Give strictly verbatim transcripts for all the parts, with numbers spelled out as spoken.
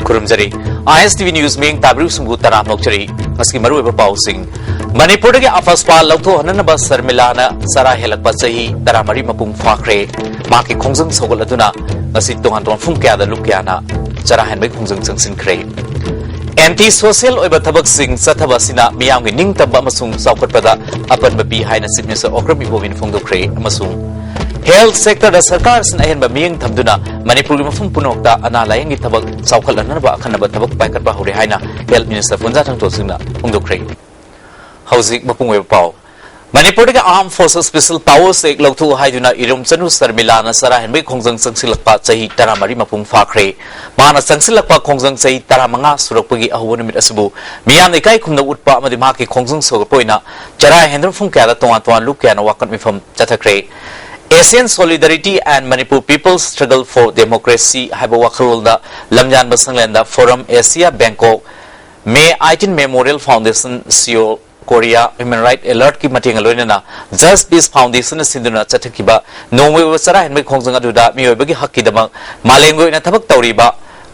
ꯈꯨꯔꯨꯝꯖꯔꯤ꯫ ꯑꯥꯏ ꯑꯦꯁ T V news ꯃꯤꯠꯌꯦꯡ ꯇꯥꯕꯤꯔꯤꯕꯁꯤꯡꯕꯨ ꯇꯔꯥꯝꯅ ꯑꯣꯛꯆꯔꯤ꯫ ꯉꯁꯤꯒꯤ ꯃꯔꯨꯑꯣꯏꯕ ꯄꯥꯎꯁꯤꯡ꯫ ꯃꯅꯤꯄꯨꯔꯗꯒꯤ ꯑꯐꯁꯄꯥ ꯂꯧꯊꯣꯛꯍꯟꯅꯅꯕ ꯁꯔꯃꯤꯂꯥꯅ ꯆꯔꯥ ꯍꯦꯜꯂꯛꯄ ꯆꯍꯤ ꯇꯔꯥꯃꯔꯤ ꯃꯄꯨꯡ ꯐꯥꯈ꯭ꯔꯦ꯫ ꯃꯍꯥꯛꯀꯤ ꯈꯣꯡꯖꯪ ꯁꯧꯒꯠꯂꯗꯨꯅ ꯉꯁꯤ ꯇꯣꯉꯥꯟ ꯇꯣꯉꯥꯟꯕ ꯃꯐꯝ ꯀꯌꯥꯗ ꯂꯨꯞ ꯀꯌꯥꯅ ꯆꯔꯥ ꯍꯦꯟꯕꯒꯤ ꯈꯣꯡꯖꯪ ꯆꯪꯁꯤꯟꯈ꯭ꯔꯦ꯫ ꯑꯦꯟꯇꯤ ꯁꯣꯁꯤꯌꯦꯜ ꯑꯣꯏꯕ ꯊꯕꯛꯁꯤꯡ ꯆꯠꯊꯕ ꯑꯁꯤꯅ ꯃꯤꯌꯥꯝꯒꯤ ꯅꯤꯡꯇꯝꯕ ꯑꯃꯁꯨꯡ ꯆꯥꯎꯈꯠꯄꯗ ꯑꯄꯟꯕ ꯄꯤ ꯍꯥꯏꯅ ꯆꯤꯐ ꯃꯤꯅꯤꯁꯇꯔ ꯑꯣꯀ꯭ꯔꯝ ꯏꯕꯣꯕꯤꯅ ꯐꯣꯡꯗꯣꯛꯈ꯭ꯔꯦ꯫ ꯑꯃꯁꯨꯡ ꯍꯦꯜꯊ ꯁꯦꯛꯇꯔꯗ ꯁꯔꯀꯥꯔꯁꯤꯅ ꯑꯍꯦꯟꯕ ꯃꯤꯠꯌꯦꯡ ꯊꯝꯗꯨꯅ ꯃꯅꯤꯄꯨꯔꯒꯤ ꯃꯐꯝ ꯄꯨꯝꯅꯃꯛꯇ ꯑꯅꯥ ꯂꯥꯌꯦꯡꯒꯤ ꯊꯕꯛ ꯆꯥꯎꯈꯠꯍꯟꯅꯕ ꯑꯈꯟꯅꯕ ꯊꯕꯛ ꯄꯥꯏꯈꯠꯄ ꯍꯧꯔꯦ ꯍꯥꯏꯅ ꯍꯦꯜꯊ ꯃꯤꯅꯤꯁꯇꯔ ꯄꯨꯟꯖꯥꯊꯪ ꯇꯣꯟꯁꯤꯡꯅ ꯐꯣꯡꯗꯣꯛꯈ꯭ꯔꯦ꯫ ꯍꯧꯖꯤꯛ ꯃꯄꯨꯡ ꯑꯣꯏꯕ ꯄꯥꯎ꯫ ꯃꯅꯤꯄꯨꯔꯗꯒꯤ ꯑꯥꯔꯝ ꯐꯣꯔꯁꯦꯁ ꯁ꯭ꯄꯦꯁꯦꯜ ꯄꯥꯋꯔꯁ ꯑꯦꯛ ꯂꯧꯊꯣꯛꯎ ꯍꯥꯏꯗꯨꯅ ꯏꯔꯨꯝ ꯆꯅꯨ ꯁꯔꯃꯤꯂꯥꯅ ꯆꯔꯥ ꯍꯦꯟꯕꯒꯤ ꯈꯣꯡꯖꯪ ꯆꯪꯁꯤꯜꯂꯛꯄ ꯆꯍꯤ ꯇꯔꯥꯃꯔꯤ ꯃꯄꯨꯡ ꯐꯥꯈ꯭ꯔꯦ꯫ ꯃꯍꯥꯛꯅ ꯆꯪꯁꯤꯜꯂꯛꯄ ꯈꯣꯡꯖꯪ ꯆꯍꯤ ꯇꯔꯥꯃꯉꯥ ꯁꯨꯔꯛꯄꯒꯤ ꯑꯍꯧꯕ ꯅꯨꯃꯤꯠ ꯑꯁꯤꯕꯨ ꯃꯤꯌꯥꯝꯅ ꯏꯀꯥꯏ ꯈꯨꯝꯅꯕ ꯎꯠꯄ ꯑꯃꯗꯤ ꯃꯍꯥꯛꯀꯤ ꯈꯣꯡꯖꯪ ꯁꯧꯒꯠꯄ ꯑꯣꯏꯅ ꯆꯔꯥ ꯍꯦꯟꯗꯨꯅ ꯃꯐꯝ ꯀꯌꯥꯗ ꯇꯣꯉꯥꯟ ꯇꯣꯉꯥꯟ ꯂꯨꯞ ꯀꯌꯥꯅ ꯋꯥꯀꯠ ꯃꯤꯐꯝ ꯆꯠꯊꯈ꯭ꯔꯦ꯫ Asian Solidarity and Manipur People's Struggle for Democracy ꯍꯥꯏꯕ ꯋꯥꯈꯜꯂꯣꯟꯗ ꯂꯝꯌꯥꯟꯕ ꯁꯪꯂꯦꯟꯗ forum Asia Bangkok, May eighteen memorial foundation, Seoul Korea, human rights ꯑꯦꯂꯔꯠꯀꯤ ꯃꯇꯦꯡꯒ ꯂꯣꯏꯅꯅ ꯖꯁ ꯄꯤꯁ ꯐꯥꯎꯟꯗꯦꯁꯟꯅ ꯁꯤꯟꯗꯨꯅ ꯆꯠꯊꯈꯤꯕ ꯅꯣꯡꯃꯒꯤ ꯑꯣꯏꯕ ꯆꯔꯥ ꯍꯦꯟꯕꯒꯤ ꯈꯣꯡꯖꯪ ꯑꯗꯨꯗ ꯃꯤꯑꯣꯏꯕꯒꯤ ꯍꯛꯀꯤꯗꯃꯛ ꯃꯥꯂꯦꯝꯒꯤ ꯑꯣꯏꯅ ꯊꯕꯛ ꯇꯧꯔꯤꯕ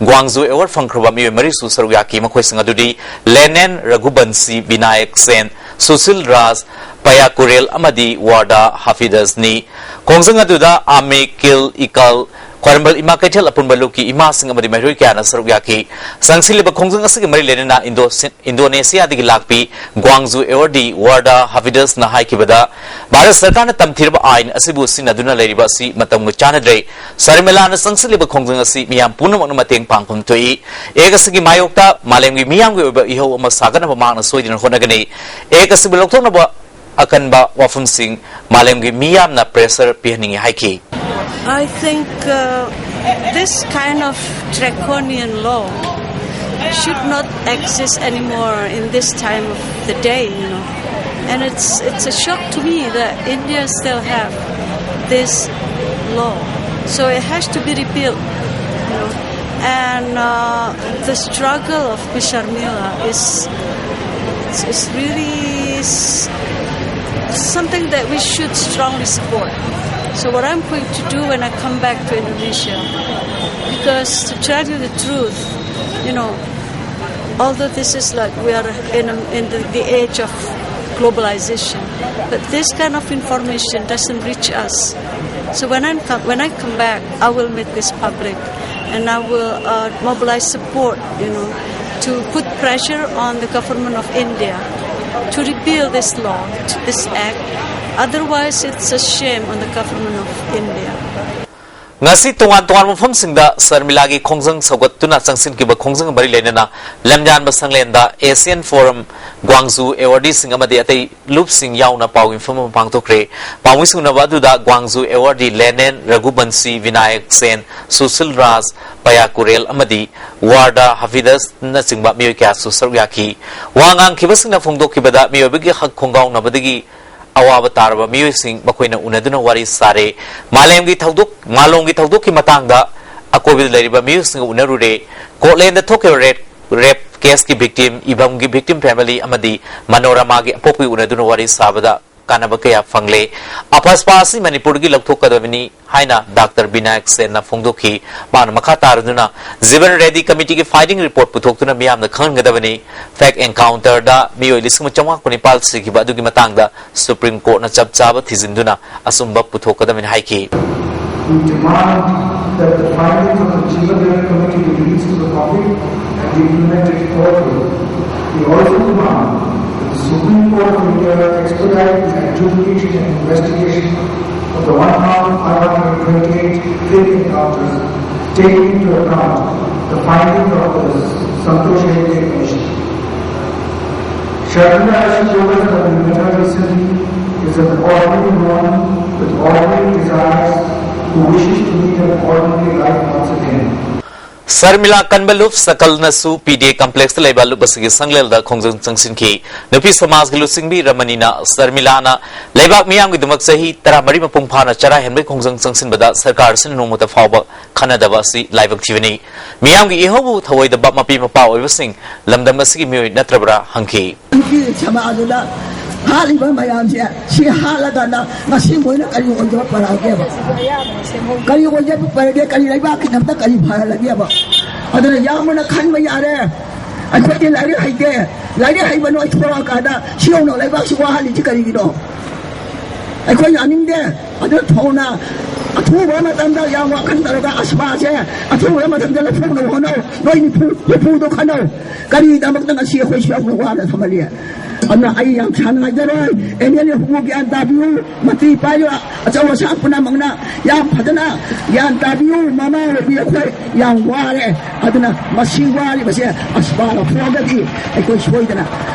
ꯒ꯭ꯋꯥꯡꯖꯨ ꯑꯦꯋꯥꯔꯗ ꯐꯪꯈ꯭ꯔꯕ ꯃꯤꯑꯣꯏ ꯃꯔꯤꯁꯨ ꯁꯔꯨꯛ ꯌꯥꯈꯤ꯫ ꯃꯈꯣꯏꯁꯤꯡ ꯑꯗꯨꯗꯤ ꯂꯦꯅꯦꯟ ꯔꯘꯨꯕꯟꯁꯤ, ꯕꯤꯅꯥꯌꯛ ꯁꯦꯟ, ꯁꯨꯁꯤꯜ ꯔꯥꯖ, ꯄꯌꯥꯀꯨꯔꯦꯜ ꯑꯃꯗꯤ ꯋꯥꯔꯗꯥ ꯍꯥꯐꯤꯗꯁꯅꯤ꯫ ꯈꯣꯡꯖꯪ ꯑꯗꯨꯗ ꯑꯥꯃꯦ, ꯀꯤꯜ, ꯏꯀꯥꯜ, ꯈ꯭ꯋꯥꯏꯔꯝꯕꯟ ꯏꯃꯥ ꯀꯩꯊꯦꯜ ꯑꯄꯨꯟꯕ ꯂꯨꯞꯀꯤ ꯏꯃꯥꯁꯤꯡ ꯑꯃꯗꯤ ꯃꯍꯩꯔꯣꯏ ꯀꯌꯥꯅ ꯁꯔꯨꯛ ꯌꯥꯈꯤ꯫ ꯆꯪꯁꯤꯜꯂꯤꯕ ꯈꯣꯡꯖꯪ ꯑꯁꯤꯒ ꯃꯔꯤ ꯂꯩꯅꯅ ꯏꯟꯗꯣ-, ꯏꯟꯗꯣꯅꯦꯁꯤꯌꯥꯗꯒꯤ ꯂꯥꯛꯄꯤ ꯒ꯭ꯋꯥꯡꯖꯨ ꯑꯦꯋꯥꯔꯗꯤ ꯋꯥꯔꯗꯥ ꯍꯥꯐꯤꯗꯁꯅ ꯍꯥꯏꯈꯤꯕꯗ, ꯚꯥꯔꯠ ꯁꯔꯀꯥꯔꯅ ꯇꯝꯊꯤꯔꯕ ꯑꯥꯏꯟ ꯑꯁꯤꯕꯨ ꯁꯤꯖꯤꯟꯅꯗꯨꯅ ꯂꯩꯔꯤꯕ ꯑꯁꯤ ꯃꯇꯝꯒ ꯆꯥꯟꯅꯗ꯭ꯔꯦ꯫ ꯁꯔꯃꯤꯂꯥꯅ ꯆꯪꯁꯤꯜꯂꯤꯕ ꯈꯣꯡꯖꯪ ꯑꯁꯤ ꯃꯤꯌꯥꯝ ꯄꯨꯝꯅꯃꯛꯅ ꯃꯇꯦꯡ ꯄꯥꯡꯐꯝ ꯊꯣꯛꯏ꯫ ꯑꯦꯛ ꯑꯁꯤꯒꯤ ꯃꯥꯌꯣꯛꯇ ꯃꯥꯂꯦꯝꯒꯤ ꯃꯤꯌꯥꯝꯒꯤ ꯑꯣꯏꯕ ꯏꯍꯧ ꯑꯃ ꯁꯥꯒꯠꯅꯕ ꯃꯍꯥꯛꯅ ꯁꯣꯏꯗꯅ ꯍꯣꯠꯅꯒꯅꯤ꯫ ꯑꯦꯛ ꯑꯁꯤꯕꯨ ꯂꯧꯊꯣꯛꯅꯕ ꯑꯀꯟꯕ ꯋꯥꯐꯝꯁꯤꯡ ꯃꯥꯂꯦꯝꯒꯤ ꯃꯤꯌꯥꯝꯅ ꯄ꯭ꯔꯦꯁꯔ ꯄꯤꯍꯟꯅꯤꯡꯏ ꯍꯥꯏꯈꯤ꯫ I think uh, this kind of draconian law should not exist anymore in this time of the day, you know. And it's it's a shock to me that India still have this law. So it has to be repealed, you know. And uh, the struggle of Miss Sharmila is is really s- something that we should strongly support. So what I'm going to do when I come back to Indonesia, because to tell you the truth, You know, although this is like we are in, a, in the, the age of globalization, but this kind of information doesn't reach us. So when I'm com- when I come back, I will meet this public, and I will uh, mobilize support. You know, to put pressure on the government of India to repeal this law, this act. Otherwise, it's a shame on the government of India. ꯉꯁꯤ ꯇꯣꯉꯥꯟ ꯇꯣꯉꯥꯟꯕ ꯃꯐꯝꯁꯤꯡꯗ ꯁꯔꯃꯤꯂꯥꯒꯤ ꯈꯣꯡꯖꯪ ꯁꯧꯒꯠꯇꯨꯅ ꯆꯪꯁꯤꯟꯈꯤꯕ ꯈꯣꯡꯖꯪ ꯃꯔꯤ ꯂꯩꯅꯅ ꯂꯝꯌꯥꯟꯕ ꯁꯪꯂꯦꯟꯗ Asian form ꯒ꯭ꯋꯥꯡꯖꯨ ꯑꯦꯋꯥꯔꯗꯤꯁꯤꯡ ꯑꯃꯗꯤ ꯑꯇꯩ ꯂꯨꯞꯁꯤꯡ ꯌꯥꯎꯅ ꯄꯥꯎ ꯃꯤꯐꯝ ꯑꯃ ꯄꯥꯡꯊꯣꯛꯈ꯭ꯔꯦ꯫ ꯄꯥꯎꯃꯤ ꯁꯨꯡꯅꯕ ꯑꯗꯨꯗ ꯒ꯭ꯋꯥꯡꯖꯨ ꯑꯦꯋꯥꯔꯗꯤ ꯂꯦꯅꯦꯟ, ꯔꯘꯨꯕꯟꯁꯤ, ꯕꯤꯅꯥꯌꯛ ꯁꯦꯟ, ꯁꯨꯁꯤꯜ ꯔꯥꯖ, ꯄꯌꯥ ꯀꯨꯔꯦꯜ ꯑꯃꯗꯤ ꯋꯥꯔꯗꯥ ꯍꯥꯐꯤꯗꯁꯅꯆꯤꯡꯕ ꯃꯤꯑꯣꯏ ꯀꯌꯥꯁꯨ ꯁꯔꯨꯛ ꯌꯥꯈꯤ꯫ ꯋꯥ ꯉꯥꯡꯈꯤꯕꯁꯤꯡꯅ ꯐꯣꯡꯗꯣꯛꯈꯤꯕꯗ ꯃꯤꯑꯣꯏꯕꯒꯤ ꯍꯛ ꯈꯣꯡꯒꯥꯎꯅꯕꯗꯒꯤ ꯑꯋꯥꯕ ꯇꯥꯔꯕ ꯃꯤꯑꯣꯏꯁꯤꯡ ꯃꯈꯣꯏꯅ ꯎꯅꯗꯨꯅ ꯋꯥꯔꯤ ꯁꯥꯔꯦ꯫ ꯃꯥꯂꯦꯝꯒꯤ ꯊꯧꯗꯣꯛ ꯃꯥꯂꯣꯝꯒꯤ ꯊꯧꯗꯣꯛꯀꯤ ꯃꯇꯥꯡꯗ ꯑꯀꯣꯏꯕꯗ ꯂꯩꯔꯤꯕ ꯃꯤꯑꯣꯏꯁꯤꯡꯒ ꯎꯅꯔꯨꯔꯦ꯫ ꯀꯣꯠꯂꯦꯟꯗ ꯊꯣꯛꯈꯤꯕ ꯔꯦꯞ ꯔꯦꯞ ꯀꯦꯁꯀꯤ ꯚꯤꯛꯇꯤꯝ, ꯏꯕꯝꯒꯤ ꯚꯤꯛꯇꯤꯝ ꯐꯦꯃꯤꯂꯤ ꯑꯃꯗꯤ ꯃꯅꯣꯔꯃꯥꯒꯤ ꯑꯄꯣꯛꯄꯤ ꯎꯅꯗꯨꯅ ꯋꯥꯔꯤ ꯁꯥꯕꯗ ꯀꯥꯟꯅꯕ ꯀꯌꯥ ꯐꯪꯂꯦ꯫ ꯑꯄꯥꯁꯄꯥ ꯑꯁꯤ ꯃꯅꯤꯄꯨꯔꯗꯒꯤ ꯂꯧꯊꯣꯛꯀꯗꯕꯅꯤ ꯍꯥꯏꯅ ꯗꯥꯛꯇꯔ ꯕꯤꯅꯥꯌꯛ ꯁꯦꯟꯅ ꯐꯣꯡꯗꯣꯛꯈꯤ꯫ ꯃꯥꯅ ꯃꯈꯥ ꯇꯥꯔꯗꯨꯅ ꯖꯤꯕꯟ ꯔꯦꯗꯤ ꯀꯃꯤꯇꯤꯒꯤ ꯐꯥꯏꯟꯗꯤꯡ ꯔꯤꯄꯣꯔꯠ ꯄꯨꯊꯣꯛꯇꯨꯅ ꯃꯤꯌꯥꯝꯗ ꯈꯪꯍꯟꯒꯗꯕꯅꯤ꯫ ꯐꯦꯛ ꯑꯦꯟꯀꯥꯎꯟꯇꯔꯗ ꯃꯤꯑꯣꯏ ꯂꯤꯁꯤꯡ ꯑꯃ ꯆꯥꯝꯃꯉꯥ ꯀꯨꯟꯅꯤꯄꯥꯜ ꯁꯤꯈꯤꯕ ꯑꯗꯨꯒꯤ ꯃꯇꯥꯡꯗ ꯁꯨꯄ꯭ꯔꯤꯝ ꯀꯣꯔꯠꯅ ꯆꯞ ꯆꯥꯕ ꯊꯤꯖꯤꯟꯗꯨꯅ ꯑꯆꯨꯝꯕ ꯄꯨꯊꯣꯛꯀꯗꯕꯅꯤ ꯍꯥꯏꯈꯤ꯫ We demand that the findings of the Jeevan Reddy Committee be released to the public and be implemented forthwith. We also demand that the Supreme Court of India expedite the adjudication and investigation of the one thousand five hundred twenty-eight fake encounters, taking into account the findings of the Santosh Hegde Commission. Sharmila Ashutosh, who we met her recently, is an ordinary woman with ordinary desires who wishes to lead an ordinary life once again. Sharmila ꯀꯟꯕ ꯂꯨꯞ ꯁꯀꯜꯅꯁꯨ ꯄꯤ ꯗꯤ ꯑꯦ ꯀꯝꯄ꯭ꯂꯦꯛꯁꯇ ꯂꯩꯕ ꯂꯨꯞ ꯑꯁꯤꯒꯤ ꯁꯪꯂꯦꯜꯗ ꯈꯣꯡꯖꯪ ꯆꯪꯁꯤꯟꯈꯤ꯫ ꯅꯨꯄꯤ ꯁꯃꯥꯖꯀꯤ ꯂꯨꯆꯤꯡꯕꯤ ꯔꯃꯅꯤꯅ ꯁꯔꯃꯤꯂꯥꯅ ꯂꯩꯕꯥꯛ ꯃꯤꯌꯥꯝꯒꯤꯗꯃꯛ ꯆꯍꯤ ꯇꯔꯥꯃꯔꯤ ꯃꯄꯨꯡ ꯐꯥꯅ ꯆꯔꯥ ꯍꯦꯟꯕꯒꯤ ꯈꯣꯡꯖꯪ ꯆꯪꯁꯤꯟꯕꯗ ꯁꯔꯀꯥꯔ ꯑꯁꯤꯅ ꯅꯣꯡꯃꯇ ꯐꯥꯎꯕ ꯈꯟꯅꯗꯕ ꯑꯁꯤ ꯂꯥꯏꯕꯛ ꯊꯤꯕꯅꯤ꯫ ꯃꯤꯌꯥꯝꯒꯤ ꯏꯍꯧꯕꯨ ꯊꯧꯑꯣꯏꯗꯕ ꯃꯄꯤ ꯃꯄꯥ ꯑꯣꯏꯕꯁꯤꯡ ꯂꯝꯗꯝ ꯑꯁꯤꯒꯤ ꯃꯤꯑꯣꯏ ꯅꯠꯇ꯭ꯔꯕ꯭ꯔꯥ ꯍꯪꯈꯤ꯫ ꯅꯨꯄꯤ ꯁꯃꯥꯖꯗ ꯍꯥꯠꯂꯤꯕ ꯃꯌꯥꯝꯁꯦ ꯁꯤ ꯍꯥꯠꯂꯒꯅ ꯉꯁꯤ ꯃꯣꯏꯅ ꯀꯔꯤ ꯑꯣꯏꯖꯕ ꯄꯔꯛꯑꯒꯦꯕ? ꯀꯔꯤ ꯑꯣꯏꯖꯕ ꯄꯔꯛꯑꯒꯦ? ꯀꯔꯤ ꯂꯩꯕꯥꯛꯀꯤꯗꯃꯛꯇ ꯀꯔꯤ ꯐꯍꯜꯂꯒꯦꯕ? ꯑꯗꯨꯅ ꯌꯥꯝꯕꯅ ꯈꯟꯕ ꯌꯥꯔꯦ꯫ ꯑꯩꯈꯣꯏꯗꯤ ꯂꯥꯏꯔꯤꯛ ꯍꯩꯇꯦ꯫ ꯂꯥꯏꯔꯤꯛ ꯍꯩꯕ ꯅꯣꯏ ꯊꯣꯛꯂꯛꯑꯀꯥꯟꯗ ꯁꯤ ꯌꯧꯅ ꯂꯩꯕꯥꯛꯁꯤ ꯋꯥꯍꯜꯂꯤꯁꯤ ꯀꯔꯤꯒꯤꯅꯣ? ꯑꯩꯈꯣꯏ ꯌꯥꯅꯤꯡꯗꯦ꯫ ꯑꯗꯨꯅ ꯊꯧꯅ ꯑꯊꯨꯕ ꯃꯇꯝꯗ ꯌꯥꯝ ꯋꯥꯈꯜ ꯇꯧꯔꯒ ꯑꯁꯃꯥꯁꯦ ꯑꯊꯨꯕ ꯃꯇꯝꯗ ꯂꯧꯊꯣꯛꯅꯕ ꯍꯣꯠꯅꯧ꯫ ꯅꯣꯏ ꯅꯤꯐꯨ, ꯅꯤꯐꯨꯗꯣ ꯈꯟꯅꯧ꯫ ꯀꯔꯤꯒꯤꯗꯃꯛꯇ ꯉꯁꯤ ꯑꯩꯈꯣꯏ ꯁꯤ ꯌꯧꯅ ꯋꯥꯅ ꯊꯝꯍꯜꯂꯤ? ꯑꯗꯨꯅ ꯑꯩ ꯌꯥꯝ ꯁꯥꯡꯅ ꯍꯥꯏꯖꯔꯣꯏ꯫ ꯑꯦꯝ ꯑꯦꯜ ꯑꯦ ꯍꯨꯝꯐꯨ ꯒ꯭ꯌꯥꯟ ꯇꯥꯕꯤꯌꯨ꯫ ꯃꯟꯇ꯭ꯔꯤ ꯄꯥꯏꯕ ꯑꯆꯧ ꯑꯁꯥꯡ ꯄꯨꯝꯅꯃꯛꯅ ꯌꯥꯝ ꯐꯖꯅ ꯒ꯭ꯌꯥꯟ ꯇꯥꯕꯤꯌꯨ꯫ ꯃꯃꯥ ꯑꯣꯏꯕꯤ ꯑꯩꯈꯣꯏ ꯌꯥꯝ ꯋꯥꯔꯦ꯫ ꯑꯗꯨꯅ ꯃꯁꯤ ꯋꯥꯔꯤꯕꯁꯦ ꯑꯁꯃꯥ ꯂꯧꯊꯣꯛꯑꯒꯗꯤ ꯑꯩꯈꯣꯏ ꯁꯣꯏꯗꯅ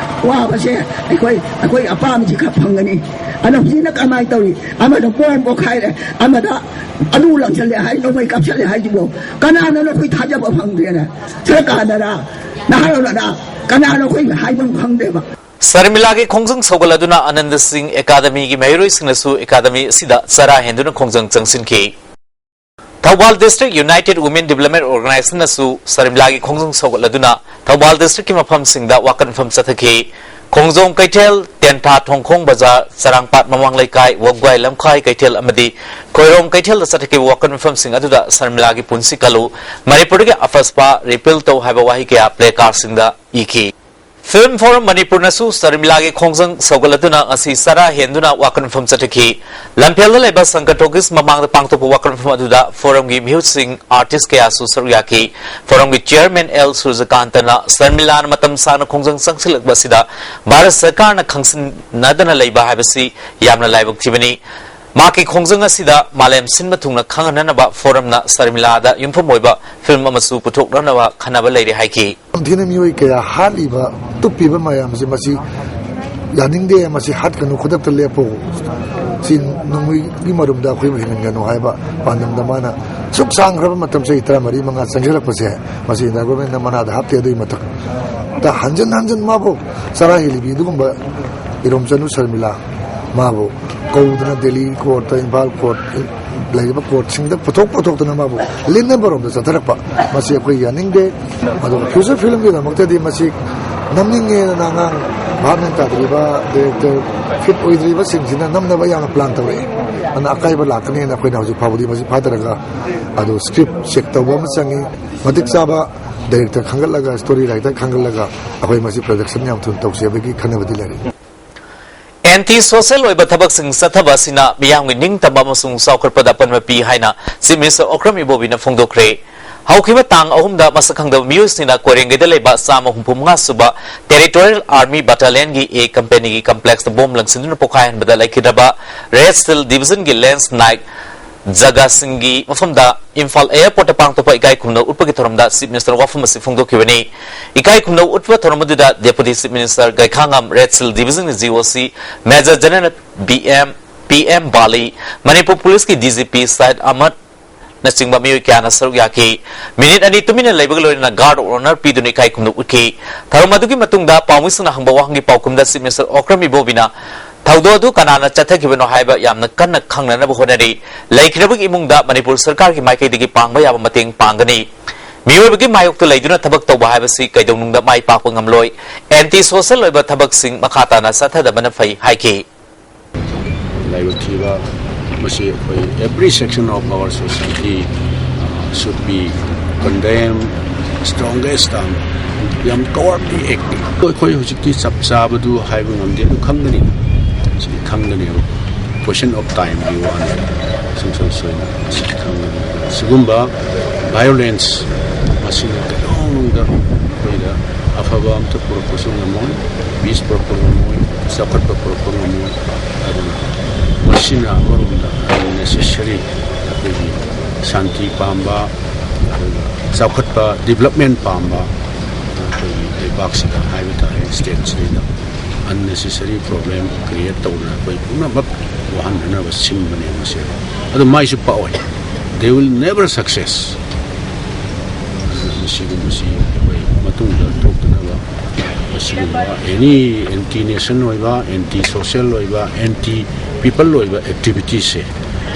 ꯋꯥꯕꯁꯦ ꯑꯩꯈꯣꯏ, ꯑꯩꯈꯣꯏ ꯑꯄꯥꯝꯕꯁꯤ ꯈꯔ ꯐꯪꯒꯅꯤ꯫ ꯑꯗꯨꯅ ꯍꯧꯖꯤꯛꯅ ꯀꯃꯥꯏꯅ ꯇꯧꯔꯤ? ꯑꯃꯅ ꯕꯣꯝ ꯄꯣꯈꯥꯏꯔꯦ, ꯑꯃꯗ ꯑꯗꯨ ꯂꯪꯁꯜꯂꯦ ꯍꯥꯏ, ꯅꯣꯡꯃꯩ ꯀꯥꯞꯁꯜꯂꯦ ꯍꯥꯏꯁꯤꯕꯨ ꯀꯅꯥꯅꯣ ꯑꯩꯈꯣꯏ ꯊꯥꯖꯕ ꯐꯪꯗ꯭ꯔꯦꯅꯦ? ꯁꯔꯀꯥꯔꯅꯔ, ꯅꯍꯥꯔꯣꯜꯅꯔ, ꯀꯅꯥꯅꯣ ꯑꯩꯈꯣꯏ ꯍꯥꯏꯕ ꯈꯪꯗꯦꯕ꯫ ꯁꯔꯃꯤꯂꯥꯒꯤ ꯈꯣꯡꯖꯪ ꯁꯧꯒꯠꯂꯗꯨꯅ ꯑꯅꯟꯗ ꯁꯤꯡ ꯑꯦꯀꯥꯗꯃꯤꯒꯤ ꯃꯍꯩꯔꯣꯏꯁꯤꯡꯅꯁꯨ ꯑꯦꯀꯥꯗꯃꯤ ꯑꯁꯤꯗ ꯆꯔꯥ ꯍꯦꯟꯗꯨꯅ ꯈꯣꯡꯖꯪ ꯆꯪꯁꯤꯟꯈꯤ꯫ Thoubal district united women development ꯑꯣꯔꯒꯅꯥꯏꯖꯦꯁꯟꯅꯁꯨ ꯁꯔꯃꯤꯂꯥꯒꯤ ꯈꯣꯡꯖꯪ ꯁꯧꯒꯠꯂꯗꯨꯅ ꯊꯧꯕꯥꯜ ꯗꯤꯁꯇ꯭ꯔꯤꯛꯀꯤ ꯃꯐꯝꯁꯤꯡꯗ ꯋꯥꯀꯠ ꯃꯤꯐꯝ ꯆꯠꯊꯈꯤ꯫ ꯈꯣꯡꯖꯣꯝ ꯀꯩꯊꯦꯜ, ꯇꯦꯟꯊꯥ ꯊꯣꯡꯈꯣꯡ ꯕꯖꯥꯔ, ꯆꯔꯥꯡꯄꯥꯠ ꯃꯃꯥꯡ ꯂꯩꯀꯥꯏ, ꯋꯥꯕꯒꯥꯏ ꯂꯝꯈꯥꯏ ꯀꯩꯊꯦꯜ ꯑꯃꯗꯤ ꯈꯣꯏꯔꯣꯝ ꯀꯩꯊꯦꯜꯗ ꯆꯠꯊꯈꯤꯕ ꯋꯥꯀꯠ ꯃꯤꯐꯝꯁꯤꯡ ꯑꯗꯨꯗ "ꯁꯔꯃꯤꯂꯥꯒꯤ ꯄꯨꯟꯁꯤ ꯀꯜꯂꯨ", "ꯃꯅꯤꯄꯨꯔꯗꯒꯤ ꯑꯐꯁꯄꯥ ꯔꯤꯄꯤꯜ ꯇꯧ" ꯍꯥꯏꯕ ꯋꯥꯍꯩ ꯀꯌꯥ ꯄ꯭ꯂꯦ ꯀꯥꯔꯗꯁꯤꯡꯗ ꯏꯈꯤ꯫ ꯐꯤꯜꯝ ꯐꯣꯔꯝ ꯃꯅꯤꯄꯨꯔꯅꯁꯨ ꯁꯔꯃꯤꯂꯥꯒꯤ ꯈꯣꯡꯖꯪ ꯁꯧꯒꯠꯂꯗꯨꯅ ꯉꯁꯤ ꯆꯔꯥ ꯍꯦꯟꯗꯨꯅ ꯋꯥꯀꯠ ꯃꯤꯐꯝ ꯆꯠꯊꯈꯤ꯫ ꯂꯝꯐꯦꯜꯗ ꯂꯩꯕ ꯁꯪꯀꯠ ꯇꯣꯀꯤꯁ ꯃꯃꯥꯡꯗ ꯄꯥꯡꯊꯣꯛꯄ ꯋꯥꯀꯠ ꯃꯤꯐꯝ ꯑꯗꯨꯗ ꯐꯣꯔꯝꯒꯤ ꯃꯤꯍꯨꯠꯁꯤꯡ, ꯑꯥꯔꯇꯤꯁ ꯀꯌꯥꯁꯨ ꯁꯔꯨꯛ ꯌꯥꯈꯤ꯫ ꯐꯣꯔꯝꯒꯤ ꯆꯤꯌꯔꯃꯦꯟ ꯑꯦꯜ ꯁꯨꯔꯖꯀꯥꯟꯇꯅ ꯁꯔꯃꯤꯂꯥꯅ ꯃꯇꯝ ꯁꯥꯡꯅ ꯈꯣꯡꯖꯪ ꯆꯪꯁꯤꯜꯂꯛꯄ ꯑꯁꯤꯗ ꯚꯥꯔꯠ ꯁꯔꯀꯥꯔꯅ ꯈꯪꯁꯤꯟꯅꯗꯅ ꯂꯩꯕ ꯍꯥꯏꯕꯁꯤ ꯌꯥꯝꯅ ꯂꯥꯏꯕꯛ ꯊꯤꯕꯅꯤ꯫ ꯃꯍꯥꯛꯀꯤ ꯈꯣꯡꯖꯪ ꯑꯁꯤꯗ ꯃꯥꯂꯦꯝ ꯁꯤꯟꯕ ꯊꯨꯡꯅ ꯈꯪꯍꯟꯅꯅꯕ ꯐꯣꯔꯝꯅ ꯁꯔꯃꯤꯂꯥꯗ ꯌꯨꯝꯐꯝ ꯑꯣꯏꯕ ꯐꯤꯜꯝ ꯑꯃꯁꯨ ꯄꯨꯊꯣꯛꯅꯅꯕ ꯈꯟꯅꯕ ꯂꯩꯔꯦ ꯍꯥꯏꯈꯤ꯫ ꯌꯥꯝ ꯊꯤꯅ ꯃꯤꯑꯣꯏ ꯀꯌꯥ ꯍꯥꯠꯂꯤꯕ, ꯇꯨꯞꯄꯤꯕ ꯃꯌꯥꯝꯁꯦ ꯃꯁꯤ ꯌꯥꯅꯤꯡꯗꯦ, ꯃꯁꯤ ꯍꯥꯠꯀꯅꯨ, ꯈꯨꯗꯛꯇ ꯂꯦꯞꯄꯨ, ꯁꯤ ꯅꯣꯡꯃꯩꯒꯤ ꯃꯔꯨꯝꯗ ꯑꯩꯈꯣꯏꯕꯨ ꯍꯤꯡꯍꯟꯒꯅꯨ ꯍꯥꯏꯕ ꯄꯥꯟꯗꯝꯗ ꯃꯥꯅ ꯁꯨꯛ ꯁꯥꯡꯈ꯭ꯔꯕ ꯃꯇꯝ, ꯆꯍꯤ ꯇꯔꯥꯃꯔꯤ ꯃꯉꯥ ꯆꯪꯁꯤꯜꯂꯛꯄꯁꯦ, ꯃꯁꯤ ꯏꯟꯗꯤꯌꯥ ꯒꯣꯔꯃꯦꯟꯅ ꯃꯅꯥꯗ ꯍꯥꯞꯇꯦ꯫ ꯑꯗꯨꯒꯤ ꯃꯊꯛꯇ ꯍꯟꯖꯤꯟ ꯍꯟꯖꯤꯟ ꯃꯥꯕꯨ ꯆꯔꯥ ꯍꯦꯜꯂꯤꯕꯤ ꯑꯗꯨꯒꯨꯝꯕ ꯏꯔꯣꯝꯆꯅꯨ ꯁꯔꯃꯤꯂꯥ ꯃꯥꯕꯨ ꯀꯧꯗꯨꯅ ꯗꯦꯜꯂꯤ ꯀꯣꯔꯠꯇ, ꯏꯝꯐꯥꯜ ꯀꯣꯔꯠ, ꯂꯩꯔꯤꯕ ꯀꯣꯔꯠꯁꯤꯡꯗ ꯄꯨꯊꯣꯛ ꯄꯨꯊꯣꯛꯇꯨꯅ ꯃꯥꯕꯨ ꯂꯤꯠꯅꯕꯔꯣꯝꯗ ꯆꯠꯊꯔꯛꯄ, ꯃꯁꯤ ꯑꯩꯈꯣꯏ ꯌꯥꯅꯤꯡꯗꯦ꯫ ꯑꯗꯨꯒ ꯐ꯭ꯌꯨꯆꯔ ꯐꯤꯂꯝꯒꯤꯗꯃꯛꯇꯗꯤ ꯃꯁꯤ ꯅꯝꯅꯤꯡꯉꯦꯗꯅ ꯑꯉꯥꯡ ꯚꯥꯞ ꯃꯦꯟ ꯇꯥꯗ꯭ꯔꯤꯕ, ꯗꯥꯏꯔꯦꯛꯇꯔ ꯐꯤꯠ ꯑꯣꯏꯗ꯭ꯔꯤꯕꯁꯤꯡꯁꯤꯅ ꯅꯝꯅꯕ ꯌꯥꯝꯅ ꯄ꯭ꯂꯥꯟ ꯇꯧꯔꯛꯑꯦ꯫ ꯑꯗꯨꯅ ꯑꯀꯥꯏꯕ ꯂꯥꯛꯀꯅꯤꯅ ꯑꯩꯈꯣꯏꯅ ꯍꯧꯖꯤꯛ ꯐꯥꯎꯕꯗꯤ ꯃꯁꯤ ꯐꯥꯊꯔꯒ ꯑꯗꯨ script check ꯇꯧꯕ ꯑꯃ ꯆꯪꯉꯤ꯫ ꯃꯇꯤꯛ ꯆꯥꯕ director ꯈꯟꯒꯠꯂꯒ, story writer ꯈꯟꯒꯠꯂꯒ ꯑꯩꯈꯣꯏ ꯃꯁꯤ production ꯌꯥꯝ ꯊꯨꯅ ꯇꯧꯁꯦ ꯍꯥꯏꯕꯒꯤ ꯈꯟꯅꯕꯗꯤ ꯂꯩꯔꯦ꯫ ꯑꯦꯟꯇꯤ ꯁꯣꯁꯦꯜ ꯑꯣꯏꯕ ꯊꯕꯛꯁꯤꯡ ꯆꯠꯊꯕ ꯑꯁꯤꯅ ꯃꯤꯌꯥꯝꯒꯤ ꯅꯤꯡꯇꯝꯕ ꯑꯃꯁꯨꯡ ꯆꯥꯎꯈꯠꯄꯗ ꯑꯄꯟꯕ ꯄꯤ ꯍꯥꯏꯅ Chief Minister ꯑꯣꯀ꯭ꯔꯝ ꯏꯕꯣꯕꯤꯅ ꯐꯣꯡꯗꯣꯛꯈ꯭ꯔꯦ꯫ ꯍꯧꯈꯤꯕ ꯇꯥꯡ ꯑꯍꯨꯝꯗ ꯃꯁꯛ ꯈꯪꯗꯕ ꯃꯤꯑꯣꯏꯁꯤꯡꯅ ꯀꯣꯏꯔꯦꯡꯒꯩꯗ ꯂꯩꯕ ꯆꯥꯝꯃ ꯍꯨꯝꯐꯨ ꯃꯉꯥ ꯁꯨꯕ Territorial Army Battalionꯒꯤ A Companyꯒꯤ complexꯇ bomb ꯂꯪꯁꯤꯟꯗꯨꯅ ꯄꯣꯈꯥꯏꯍꯟꯕꯗ ꯂꯩꯈꯤꯗ꯭ꯔꯕ Red Shield Divisionꯒꯤ Lance Naik ꯖꯒꯥꯁꯤꯡꯒꯤ ꯃꯐꯝꯗ ꯏꯝꯐꯥꯜ Airportꯇ ꯄꯥꯡꯊꯣꯛꯄ ꯏꯀꯥꯏ ꯈꯨꯝꯅꯧ ꯎꯠꯄꯒꯤ ꯊꯧꯔꯝꯗ Chief Minister ꯋꯥꯐꯝ ꯑꯁꯤ ꯐꯣꯡꯗꯣꯛꯈꯤꯕꯅꯤ꯫ ꯏꯀꯥꯏ ꯈꯨꯝꯅꯧ ꯎꯠꯄ ꯊꯧꯔꯝ ꯑꯗꯨꯗ Deputy Chief Minister Gaikhangam, Red Shield Divisionꯒꯤ GOC Major General B M, P M Bali, Manipur ꯄꯨꯂꯤꯁꯀꯤ DGP ꯁꯥꯍꯤꯗ ꯑꯍꯃꯗꯅꯆꯤꯡꯕ ꯃꯤꯑꯣꯏ ꯀꯌꯥꯅ ꯁꯔꯨꯛ ꯌꯥꯈꯤ꯫ ꯃꯤꯅꯤꯠ ꯑꯅꯤ ꯇꯨꯃꯤꯟꯅ ꯂꯩꯕꯒ ꯂꯣꯏꯅꯅ Guard of Honour ꯄꯤꯗꯨꯅ ꯏꯀꯥꯏ ꯈꯨꯝꯅꯧ ꯎꯠꯈꯤ꯫ ꯊꯧꯔꯝ ꯑꯗꯨꯒꯤ ꯃꯇꯨꯡꯗ ꯄꯥꯎꯃꯤꯁꯤꯡꯅ ꯍꯪꯕ ꯋꯥꯍꯪꯒꯤ ꯄꯥꯎꯈꯨꯝꯗ Chief Minister ꯑꯣꯀ꯭ꯔꯝ ꯏꯕꯣꯕꯤꯅ ꯊꯧꯗꯣꯛ ꯑꯗꯨ ꯀꯅꯥꯅ ꯆꯠꯊꯈꯤꯕꯅꯣ ꯍꯥꯏꯕ ꯌꯥꯝꯅ ꯀꯟꯅ ꯈꯪꯅꯅꯕ ꯍꯣꯠꯅꯔꯤ꯫ ꯂꯩꯈꯤꯗ꯭ꯔꯕꯒꯤ ꯏꯃꯨꯡꯗ ꯃꯅꯤꯄꯨꯔ ꯁꯔꯀꯥꯔꯒꯤ ꯃꯥꯏꯀꯩꯗꯒꯤ ꯄꯥꯡꯕ ꯌꯥꯕ ꯃꯇꯦꯡ ꯄꯥꯡꯒꯅꯤ꯫ ꯃꯤꯑꯣꯏꯕꯒꯤ ꯃꯥꯌꯣꯛꯇ ꯂꯩꯗꯨꯅ ꯊꯕꯛ ꯇꯧꯕ ꯍꯥꯏꯕꯁꯤ ꯀꯩꯗꯧꯅꯨꯡꯗ ꯃꯥꯏ ꯄꯥꯛꯄ ꯉꯝꯂꯣꯏ꯫ Anti social ꯑꯣꯏꯕ ꯊꯕꯛꯁꯤꯡ ꯃꯈꯥ ꯇꯥꯅ ꯆꯠꯊꯗꯕꯅ ꯐꯩ ꯍꯥꯏꯈꯤ꯫ ꯂꯥꯏꯕꯛ ꯊꯤꯕ ꯃꯁꯤ ꯑꯩꯈꯣꯏ every section of our society, uh, should be condemn strongest term. ꯌꯥꯝ cowardly act꯫ ꯑꯩꯈꯣꯏ ꯍꯧꯖꯤꯛꯇꯤ ꯆꯞ ꯆꯥꯕꯗꯨ ꯍꯥꯏꯕ ꯉꯝꯗꯦ, ꯑꯗꯨ ꯈꯪꯒꯅꯤ, ꯁꯤꯗꯤ ꯈꯪꯒꯅꯦꯕ꯫ Question of timeꯒꯤ ꯋꯥꯅꯤ꯫ ꯁꯨꯡꯁꯣꯏ ꯁꯣꯏꯅ ꯃꯁꯤ ꯈꯪꯒꯅꯤ꯫ ꯁꯤꯒꯨꯝꯕ violence ꯃꯁꯤꯅ ꯀꯩꯗꯧꯅꯨꯡꯗ ꯑꯩꯈꯣꯏꯗ ꯑꯐꯕ ꯑꯝꯇ ꯄꯨꯔꯛꯄꯁꯨ ꯉꯝꯃꯣꯏ, peace ꯄꯨꯔꯛꯄ ꯉꯝꯃꯣꯏ, ꯆꯥꯎꯈꯠꯄ ꯄꯨꯔꯛꯄ ꯉꯝꯃꯣꯏ꯫ ꯑꯗꯨꯅ ꯃꯁꯤꯅ ꯑꯃꯔꯣꯝꯗ unnecessary ꯑꯩꯈꯣꯏꯒꯤ ꯁꯥꯟꯇꯤ ꯄꯥꯝꯕ, ꯑꯗꯨꯒ ꯆꯥꯎꯈꯠꯄ, development ꯄꯥꯝꯕ ꯑꯩꯈꯣꯏꯒꯤ ꯂꯩꯕꯥꯛꯁꯤꯗ ꯍꯥꯏꯕ ꯇꯥꯔꯦ, stateꯁꯤꯗꯩꯗ unnecessary problem create ꯇꯧꯗꯅ ꯑꯩꯈꯣꯏ ꯄꯨꯝꯅꯃꯛ ꯋꯥꯍꯟꯅꯅꯕ ꯁꯤꯟꯕꯅꯦ ꯃꯁꯦ꯫ ꯑꯗꯨ ꯃꯥꯏꯁꯨ ꯄꯥꯛꯑꯣꯏ꯫ They will never success꯫ ꯑꯗꯨꯅ ꯃꯁꯤꯒꯨꯝꯕꯁꯤ ꯑꯩꯈꯣꯏ ꯃꯇꯨꯡꯗ ꯊꯣꯛꯇꯅꯕ, ꯃꯁꯤꯒꯨꯝꯕ any anti nation ꯑꯣꯏꯕ, anti social ꯑꯣꯏꯕ, anti people ꯑꯣꯏꯕ activityꯁꯦ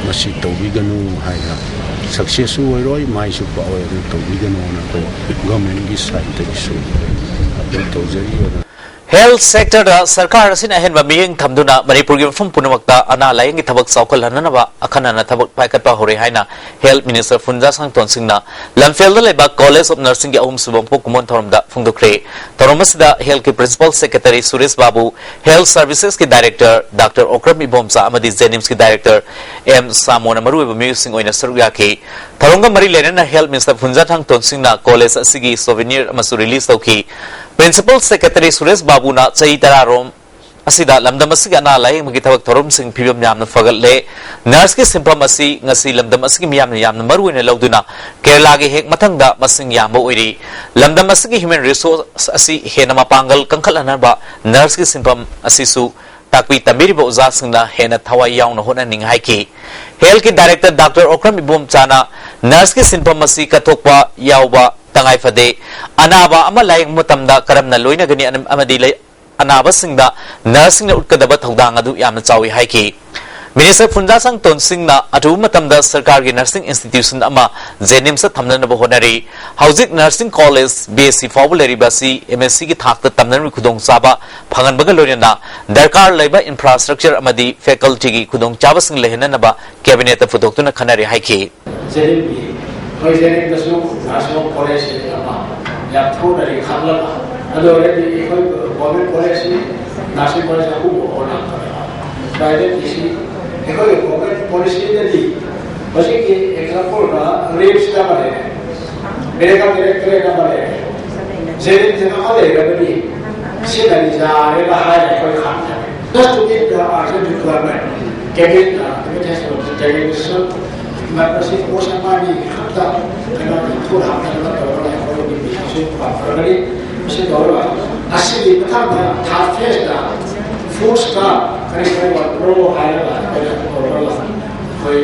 ꯃꯁꯤ ꯇꯧꯕꯤꯒꯅꯨ ꯍꯥꯏꯅ, successꯁꯨ ꯑꯣꯏꯔꯣꯏ, ꯃꯥꯏꯁꯨ ꯄꯥꯛꯑꯣꯏ, ꯑꯗꯨ ꯇꯧꯕꯤꯒꯅꯨꯅ ꯑꯩꯈꯣꯏ governmentꯀꯤ sideꯇꯒꯤꯁꯨ appeal ꯇꯧꯖꯔꯤ꯫ ꯑꯗꯨꯅ Health sector ꯗ ꯁꯔꯀꯥꯔ ꯑꯁꯤꯅ ꯑꯍꯦꯟꯕ ꯃꯤꯠꯌꯦꯡ ꯊꯝꯗꯨꯅ ꯃꯅꯤꯄꯨꯔꯒꯤ ꯃꯐꯝ ꯄꯨꯝꯅꯃꯛꯇ ꯑꯅꯥ ꯂꯥꯌꯦꯡꯒꯤ ꯊꯕꯛ ꯆꯥꯎꯈꯠꯍꯟꯅꯅꯕ ꯑꯈꯟꯅꯅ ꯊꯕꯛ ꯄꯥꯏꯈꯠꯄ ꯍꯧꯔꯦ ꯍꯥꯏꯅ Health Minister ꯐꯨꯟꯖꯥ ꯁꯪꯇꯣꯟ ꯁꯤꯡꯅ ꯂꯝꯐꯦꯜꯗ ꯂꯩꯕ College of Nursing ꯒꯤ ꯑꯍꯨꯝꯁꯨꯕ ꯃꯄꯣꯛ ꯀꯨꯝꯑꯣꯟ ꯊꯧꯔꯝꯗ ꯐꯣꯡꯗꯣꯛꯈ꯭ꯔꯦ꯫ ꯊꯧꯔꯝ ꯑꯁꯤꯗ Health ꯀꯤ Principal Secretary Suresh Babu, Health Services ꯀꯤ Director ꯗꯥꯛꯇꯔ ꯑꯣꯀ꯭ꯔꯝ ꯏꯕꯣꯝꯆꯥ ꯑꯃꯗꯤ JNIMS ꯀꯤ Director ꯑꯦꯝ ꯁꯥꯃꯣꯅ ꯃꯔꯨꯑꯣꯏꯕ ꯃꯤꯑꯣꯏꯁꯤꯡ ꯑꯣꯏꯅ ꯁꯔꯨꯛ ꯌꯥꯈꯤ꯫ ꯊꯧꯔꯝꯒ ꯃꯔꯤ ꯂꯩꯅꯅ Health Minister ꯐꯨꯟꯖꯥ ꯁꯪꯇꯣꯟ ꯁꯤꯡꯅ college ꯑꯁꯤꯒꯤ souvenir ꯑꯃꯁꯨ release ꯇꯧꯈꯤ꯫ Principal Secretary ꯁꯨꯔꯦꯁ ꯕꯥꯕꯨꯅ ꯆꯍꯤ ꯇꯔꯥꯔꯣꯝ ꯑꯁꯤꯗ ꯂꯝꯗꯝ ꯑꯁꯤꯒꯤ ꯑꯅꯥ ꯂꯥꯌꯦꯡꯕꯒꯤ ꯊꯕꯛ ꯊꯧꯔꯝꯁꯤꯡ ꯐꯤꯕꯝ ꯌꯥꯝꯅ ꯐꯒꯠꯂꯦ꯫ Nurse ꯀꯤ ꯁꯤꯟꯐꯝ ꯑꯁꯤ ꯉꯁꯤ ꯂꯝꯗꯝ ꯑꯁꯤꯒꯤ ꯃꯤꯌꯥꯝꯅ ꯌꯥꯝꯅ ꯃꯔꯨ ꯑꯣꯏꯅ ꯂꯧꯗꯨꯅ ꯀꯦꯔꯂꯥꯒꯤ ꯍꯦꯛ ꯃꯊꯪꯗ ꯃꯁꯤꯡ ꯌꯥꯝꯕ ꯑꯣꯏꯔꯤ꯫ ꯂꯝꯗꯝ ꯑꯁꯤꯒꯤ human resource ꯑꯁꯤ ꯍꯦꯟꯅ ꯃꯄꯥꯡꯒꯜ ꯀꯟꯈꯠꯍꯟꯅꯕ nurse ꯀꯤ ꯁꯤꯟꯐꯝ ꯑꯁꯤꯁꯨ ꯇꯥꯛꯄꯤ ꯇꯝꯕꯤꯔꯤꯕ ꯑꯣꯖꯥꯁꯤꯡꯅ ꯍꯦꯟꯅ ꯊꯋꯥꯏ ꯌꯥꯎꯅ ꯍꯣꯠꯅꯅꯤꯡꯏ ꯍꯥꯏꯈꯤ꯫ Health ꯀꯤ Director ꯗꯥꯛꯇꯔ ꯑꯣꯀ꯭ꯔꯝ ꯏꯕꯣꯝꯆꯥꯅ nurse ꯀꯤ ꯁꯤꯟꯐꯝ ꯑꯁꯤ ꯀꯠꯊꯣꯛꯄ ꯌꯥꯎꯕ ꯇꯉꯥꯏ ꯐꯗꯦ꯫ ꯑꯅꯥꯕ ꯑꯃ ꯂꯥꯌꯦꯡꯕ ꯃꯇꯝꯗ ꯀꯔꯝꯅ ꯂꯣꯏꯅꯒꯅꯤ ꯑꯃꯗꯤ ꯂꯩ-, ꯑꯅꯥꯕꯁꯤꯡꯗ nurse ꯁꯤꯡꯅ ꯎꯠꯀꯗꯕ ꯊꯧꯗꯥꯡ ꯑꯗꯨ ꯌꯥꯝꯅ ꯆꯥꯎꯏ ꯍꯥꯏꯈꯤ꯫ Minister ꯐꯨꯟꯖꯥ ꯁꯪꯇꯣꯟ ꯁꯤꯡꯅ ꯑꯊꯨꯕ ꯃꯇꯝꯗ ꯁꯔꯀꯥꯔꯒꯤ nursing institution ꯑꯃ JNIMS ꯇ ꯊꯝꯅꯅꯕ ꯍꯣꯠꯅꯔꯤ꯫ ꯍꯧꯖꯤꯛ nursing college BSc ꯐꯥꯎꯕ ꯂꯩꯔꯤꯕ ꯑꯁꯤ MSc ꯒꯤ ꯊꯥꯛꯇ ꯇꯝꯅꯅꯕꯒꯤ ꯈꯨꯗꯣꯡꯆꯥꯕ ꯐꯪꯍꯟꯕꯒ ꯂꯣꯏꯅꯅ ꯗꯔꯀꯥꯔ ꯂꯩꯕ infrastructure ꯑꯃꯗꯤ faculty ꯒꯤ ꯈꯨꯗꯣꯡꯆꯥꯕꯁꯤꯡ ꯂꯩꯍꯟꯅꯅꯕ cabinet ꯇ ꯄꯨꯊꯣꯛꯇꯨꯅ ꯈꯟꯅꯔꯤ ꯍꯥꯏꯈꯤ꯫ JNIMS ꯀꯤ, ꯑꯩꯈꯣꯏ JNIMS ꯇꯁꯨ nursing college ꯑꯃ ꯌꯥꯝ ꯊꯨꯅ ꯂꯤꯡꯈꯠꯂꯒ, ꯑꯗꯨ ꯑꯣꯏꯔꯗꯤ ꯑꯩꯈꯣꯏ government college ꯁꯤ nursing college ꯑꯍꯨꯝ ꯑꯣꯏꯅ private ꯀꯤꯁꯤ ꯑꯩꯈꯣꯏꯒꯤ government policy ꯗꯗꯤ ꯍꯧꯖꯤꯛꯀꯤ example ꯗ RIMS ꯇ ꯑꯃ ꯂꯩꯔꯦ, Medical Directorate ꯑꯃ ꯂꯩꯔꯦ, JNIMS ꯇ ꯑꯃ ꯂꯩꯔꯕꯗꯤ ꯁꯤꯅ ꯌꯥꯔꯦꯅ ꯍꯥꯏꯅ ꯑꯩꯈꯣꯏ ꯈꯟꯖꯔꯦ꯫ Just to meet the urgent requirement, cabinet ꯅ advertise ꯇꯧꯔꯕꯁꯨ ꯃꯁꯤ post ꯑꯃ ꯑꯅꯤ ꯈꯛꯇ ꯀꯩꯅꯣ ꯊꯨꯅ ꯍꯥꯞꯅꯅꯕ ꯇꯧꯔꯒ ꯑꯩꯈꯣꯏꯒꯤ ꯃꯤꯁꯤꯡꯁꯨ ꯄꯥꯝꯖꯔꯒꯅꯤ꯫ ꯃꯁꯤ ꯇꯧꯔꯒ ꯑꯁꯤꯒꯤ ꯃꯊꯪꯗ third phase ꯇ full staff ꯀꯔꯤ ꯀꯔꯤ ꯋꯥꯠꯄ꯭ꯔꯣ ꯍꯥꯏꯔꯒ ꯑꯩꯈꯣꯏꯅ ꯇꯧꯔꯒ ꯑꯩꯈꯣꯏ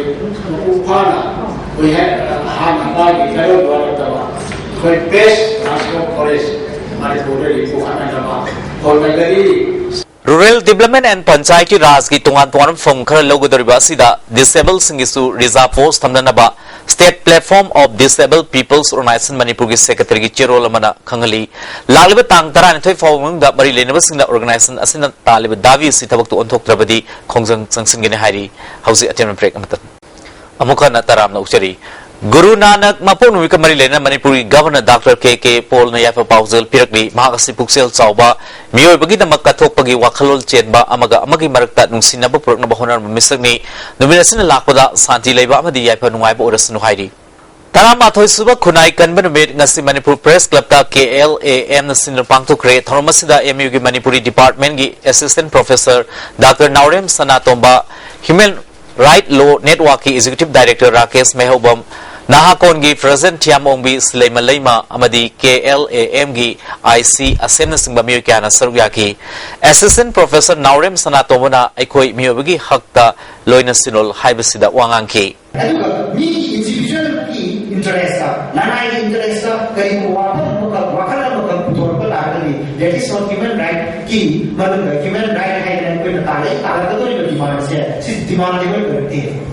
ꯃꯄꯨꯡ ꯐꯥꯅ ꯑꯩꯈꯣꯏ ꯍꯦꯛ ꯍꯥꯟꯅ ꯃꯥꯒꯤ ꯀꯩꯅꯣ ꯅꯠꯇꯕ ꯑꯩꯈꯣꯏ best nursing college ꯃꯅꯤꯄꯨꯔꯗꯒꯤ ꯄꯨꯈꯠꯅꯅꯕ ꯍꯣꯠꯅꯒꯅꯤ꯫ Rural Development and Panchayati Rajꯒꯤ ꯇꯣꯉꯥꯟ ꯇꯣꯉꯥꯟꯕ ꯐꯝ ꯈꯔ ꯂꯧꯒꯗꯧꯔꯤꯕ ꯑꯁꯤꯗ disabledꯁꯤꯡꯒꯤꯁꯨ reserve post ꯊꯝꯅꯅꯕ State Platform of Disabled People's Organization ꯃꯅꯤꯄꯨꯔꯒꯤ secretaryꯒꯤ ꯆꯦꯔꯣꯜ ꯑꯃꯅ ꯈꯪꯍꯜꯂꯤ꯫ ꯂꯥꯛꯂꯤꯕ ꯇꯥꯡ ꯇꯔꯥꯅꯤꯊꯣꯏ ꯐꯥꯎꯕ ꯃꯅꯨꯡꯗ ꯃꯔꯤ ꯂꯩꯅꯕꯁꯤꯡꯅ organization ꯑꯁꯤꯅ ꯇꯥꯜꯂꯤꯕ ꯗꯥꯕꯤ ꯑꯁꯤ ꯊꯕꯛꯇ ꯑꯣꯟꯊꯣꯛꯇ꯭ꯔꯕꯗꯤ ꯈꯣꯡꯖꯪ ꯆꯪꯁꯤꯟꯒꯅꯤ ꯍꯥꯏꯔꯤ꯫ ꯍꯧꯖꯤꯛ ꯑꯇꯦꯟꯕ break ꯑꯃꯇ꯫ ꯑꯃꯨꯛ ꯍꯟꯅ ꯇꯔꯥꯝꯅ ꯑꯣꯛꯆꯔꯤ꯫ ꯒꯨꯔꯨ ꯅꯥꯅꯛ ꯃꯄꯣꯛ ꯅꯨꯃꯤꯠꯀ ꯃꯔꯤ ꯂꯩꯅꯅ ꯃꯅꯤꯄꯨꯔꯒꯤ Governor Doctor ꯀꯦ ꯀꯦ ꯄꯣꯜꯅ ꯌꯥꯏꯐ ꯄꯥꯎꯖꯦꯜ ꯄꯤꯔꯛꯂꯤ꯫ ꯃꯍꯥꯛ ꯑꯁꯤ ꯄꯨꯛꯆꯦꯜ ꯆꯥꯎꯕ, ꯃꯤꯑꯣꯏꯕꯒꯤꯗꯃꯛ ꯀꯠꯊꯣꯛꯄꯒꯤ ꯋꯥꯈꯜꯂꯣꯟ ꯆꯦꯟꯕ, ꯑꯃꯒ ꯑꯃꯒꯤ ꯃꯔꯛꯇ ꯅꯨꯡꯁꯤꯅꯕ ꯄꯨꯔꯛꯅꯕ ꯍꯣꯠꯅꯔꯝꯕ ꯃꯤꯁꯛꯅꯤ꯫ ꯅꯨꯃꯤꯠ ꯑꯁꯤꯅ ꯂꯥꯛꯄꯗ ꯁꯥꯟꯇꯤ ꯂꯩꯕ ꯑꯃꯗꯤ ꯌꯥꯏꯐ ꯅꯨꯡꯉꯥꯏꯕ ꯑꯣꯏꯔꯁꯅꯨ ꯍꯥꯏꯔꯤ꯫ ꯇꯔꯥꯃꯥꯊꯣꯏ ꯁꯨꯕ ꯈꯨꯟꯅꯥꯏ ꯀꯟꯕ ꯅꯨꯃꯤꯠ ꯉꯁꯤ ꯃꯅꯤꯄꯨꯔ Press Clubꯇ ꯀꯦ ꯑꯦꯜ ꯑꯦ ꯑꯦꯝꯅ ꯁꯤꯟꯗꯨꯅ ꯄꯥꯡꯊꯣꯛꯈ꯭ꯔꯦ꯫ ꯊꯧꯔꯝ ꯑꯁꯤꯗ ꯑꯦꯝ ꯌꯨꯒꯤ ꯃꯅꯤꯄꯨꯔꯤ departmentꯀꯤ assistant professor Doctor ꯅꯥꯎꯔꯦꯝ ꯁꯅꯥꯇꯣꯝꯕ, Human Right Law Networkꯀꯤ executive director Rakesh ꯃꯩꯍꯧꯕꯝ, ꯅꯍꯥꯀꯣꯟꯒꯤ president ꯊꯤꯌꯥꯝ ꯑꯣꯡꯕꯤ ꯁꯤꯂꯩꯃ ꯂꯩꯃ ꯑꯃꯗꯤ ꯀꯦ ꯑꯦꯜ ꯑꯦ ꯑꯦꯝꯒꯤ ꯑꯥꯏ ꯁꯤ ꯑꯁꯦꯝꯅꯆꯤꯡꯕ ꯃꯤꯑꯣꯏ ꯀꯌꯥꯅ ꯁꯔꯨꯛ ꯌꯥꯈꯤ꯫ Assistant professor ꯅꯥꯎꯔꯦꯝ ꯁꯅꯥꯇꯣꯝꯕꯅ ꯑꯩꯈꯣꯏ ꯃꯤꯑꯣꯏꯕꯒꯤ ꯍꯛꯇ ꯂꯣꯏꯅ ꯁꯤꯅꯣꯜ ꯍꯥꯏꯕꯁꯤꯗ ꯋꯥ ꯉꯥꯡꯈꯤ꯫ ꯑꯗꯨꯒ ꯃꯤꯒꯤ individualꯒꯤ interestꯇ, ꯂꯅꯥꯏꯒꯤ interestꯇ ꯀꯔꯤꯒꯨꯝꯕ ꯋꯥꯐꯝ ꯑꯃꯈꯛ, ꯋꯥꯈꯜ ꯑꯃꯈꯛ ꯄꯨꯊꯣꯔꯛꯄ ꯇꯥꯔꯒꯗꯤ, that is not human rightꯀꯤ ꯃꯅꯨꯡꯗ human right ꯍꯥꯏꯗꯅ ꯑꯩꯈꯣꯏꯅ ꯇꯥꯔꯛꯏ, ꯇꯥꯔꯛꯀꯗꯧꯔꯤꯕ demandꯁꯦ, ꯁꯤ demandable ꯑꯣꯏꯔꯛꯇꯦ꯫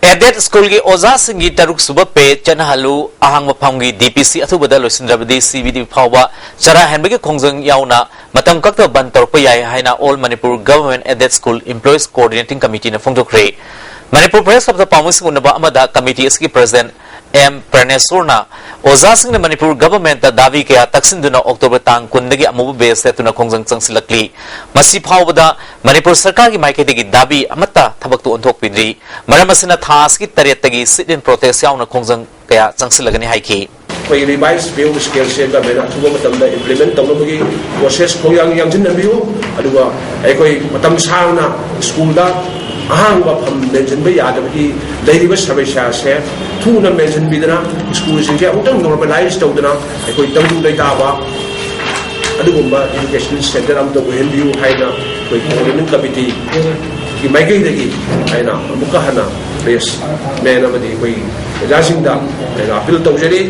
Aided schoolꯒꯤ ꯑꯣꯖꯥꯁꯤꯡꯒꯤ ꯇꯔꯨꯛ ꯁꯨꯕ pay ꯆꯠꯅꯍꯜꯂꯨ, ꯑꯍꯥꯡꯕ ꯐꯝꯒꯤ ꯗꯤ ꯄꯤ ꯁꯤ ꯑꯊꯨꯕꯗ ꯂꯣꯏꯁꯤꯟꯗ꯭ꯔꯕꯗꯤ ꯁꯤ ꯕꯤ ꯗꯤ ꯐꯥꯎꯕ ꯆꯔꯥ ꯍꯦꯟꯕꯒꯤ ꯈꯣꯡꯖꯪ ꯌꯥꯎꯅ ꯃꯇꯝ ꯀꯛꯇꯕ ꯕꯟ ꯇꯧꯔꯛꯄ ꯌꯥꯏ ꯍꯥꯏꯅ All Manipur Government Aided School Employees Coordinating Committeeꯅ ꯐꯣꯡꯗꯣꯛꯈ꯭ꯔꯦ꯫ Manipur Press Clubꯇ ꯄꯥꯎꯃꯤꯁꯤꯡ ꯎꯅꯕ ꯑꯃꯗ committee ꯑꯁꯤꯒꯤ president ꯑꯦꯝ ꯄ꯭ꯔꯅꯦꯁꯣꯔꯅ ꯑꯣꯖꯥꯁꯤꯡꯅ ꯃꯅꯤꯄꯨꯔ governmentꯇ ꯗꯥꯕꯤ ꯀꯌꯥ ꯇꯛꯁꯤꯟꯗꯨꯅ October ꯇꯥꯡ ꯀꯨꯟꯗꯒꯤ ꯑꯃꯨꯕ badge ꯁꯦꯠꯇꯨꯅ ꯈꯣꯡꯖꯪ ꯆꯪꯁꯤꯜꯂꯛꯂꯤ꯫ ꯃꯁꯤ ꯐꯥꯎꯕꯗ ꯃꯅꯤꯄꯨꯔ ꯁꯔꯀꯥꯔꯒꯤ ꯃꯥꯏꯀꯩꯗꯒꯤ ꯗꯥꯕꯤ ꯑꯃꯠꯇ ꯊꯕꯛꯇ ꯑꯣꯟꯊꯣꯛꯄꯤꯗ꯭ꯔꯤ꯫ ꯃꯔꯝ ꯑꯁꯤꯅ ꯊꯥ ꯑꯁꯤꯒꯤ ꯇꯔꯦꯠꯇꯒꯤ sit-in protest ꯌꯥꯎꯅ ꯈꯣꯡꯖꯪ ꯀꯌꯥ ꯆꯪꯁꯤꯜꯂꯒꯅꯤ ꯍꯥꯏꯈꯤ꯫ ꯑꯩꯈꯣꯏ revised pay scaleꯁꯦ governmentꯅ ꯑꯊꯨꯕ ꯃꯇꯝꯗ implement ꯇꯧꯅꯕꯒꯤ process ꯈꯣꯡꯌꯥꯡ ꯌꯥꯡꯁꯤꯟꯍꯟꯕꯤꯌꯨ꯫ ꯑꯗꯨꯒ ꯑꯩꯈꯣꯏ ꯃꯇꯝ ꯁꯥꯡꯅ schoolꯗ ꯑꯍꯥꯡꯕ ꯐꯝ ꯃꯦꯟꯁꯤꯟꯕ ꯌꯥꯗꯕꯒꯤ ꯂꯩꯔꯤꯕ ꯁꯃꯁ꯭ꯌꯥꯁꯦ ꯊꯨꯅ ꯃꯦꯟꯁꯤꯟꯕꯤꯗꯅ schoolꯁꯤꯡꯁꯦ ꯑꯃꯨꯛꯇꯪ normalise ꯇꯧꯗꯅ ꯑꯩꯈꯣꯏ ꯇꯪꯗꯨ ꯂꯩꯇꯥꯕ ꯑꯗꯨꯒꯨꯝꯕ education centre ꯑꯃꯇ ꯑꯣꯏꯍꯟꯕꯤꯌꯨ ꯍꯥꯏꯅ ꯑꯩꯈꯣꯏ coordinating committeeꯒꯤ ꯃꯥꯏꯀꯩꯗꯒꯤ ꯑꯩꯅ ꯑꯃꯨꯛꯀ ꯍꯟꯅ press man ꯑꯃꯗꯤ ꯑꯩꯈꯣꯏ ꯑꯣꯖꯥꯁꯤꯡꯗ ꯑꯩꯅ appeal ꯇꯧꯖꯔꯤ꯫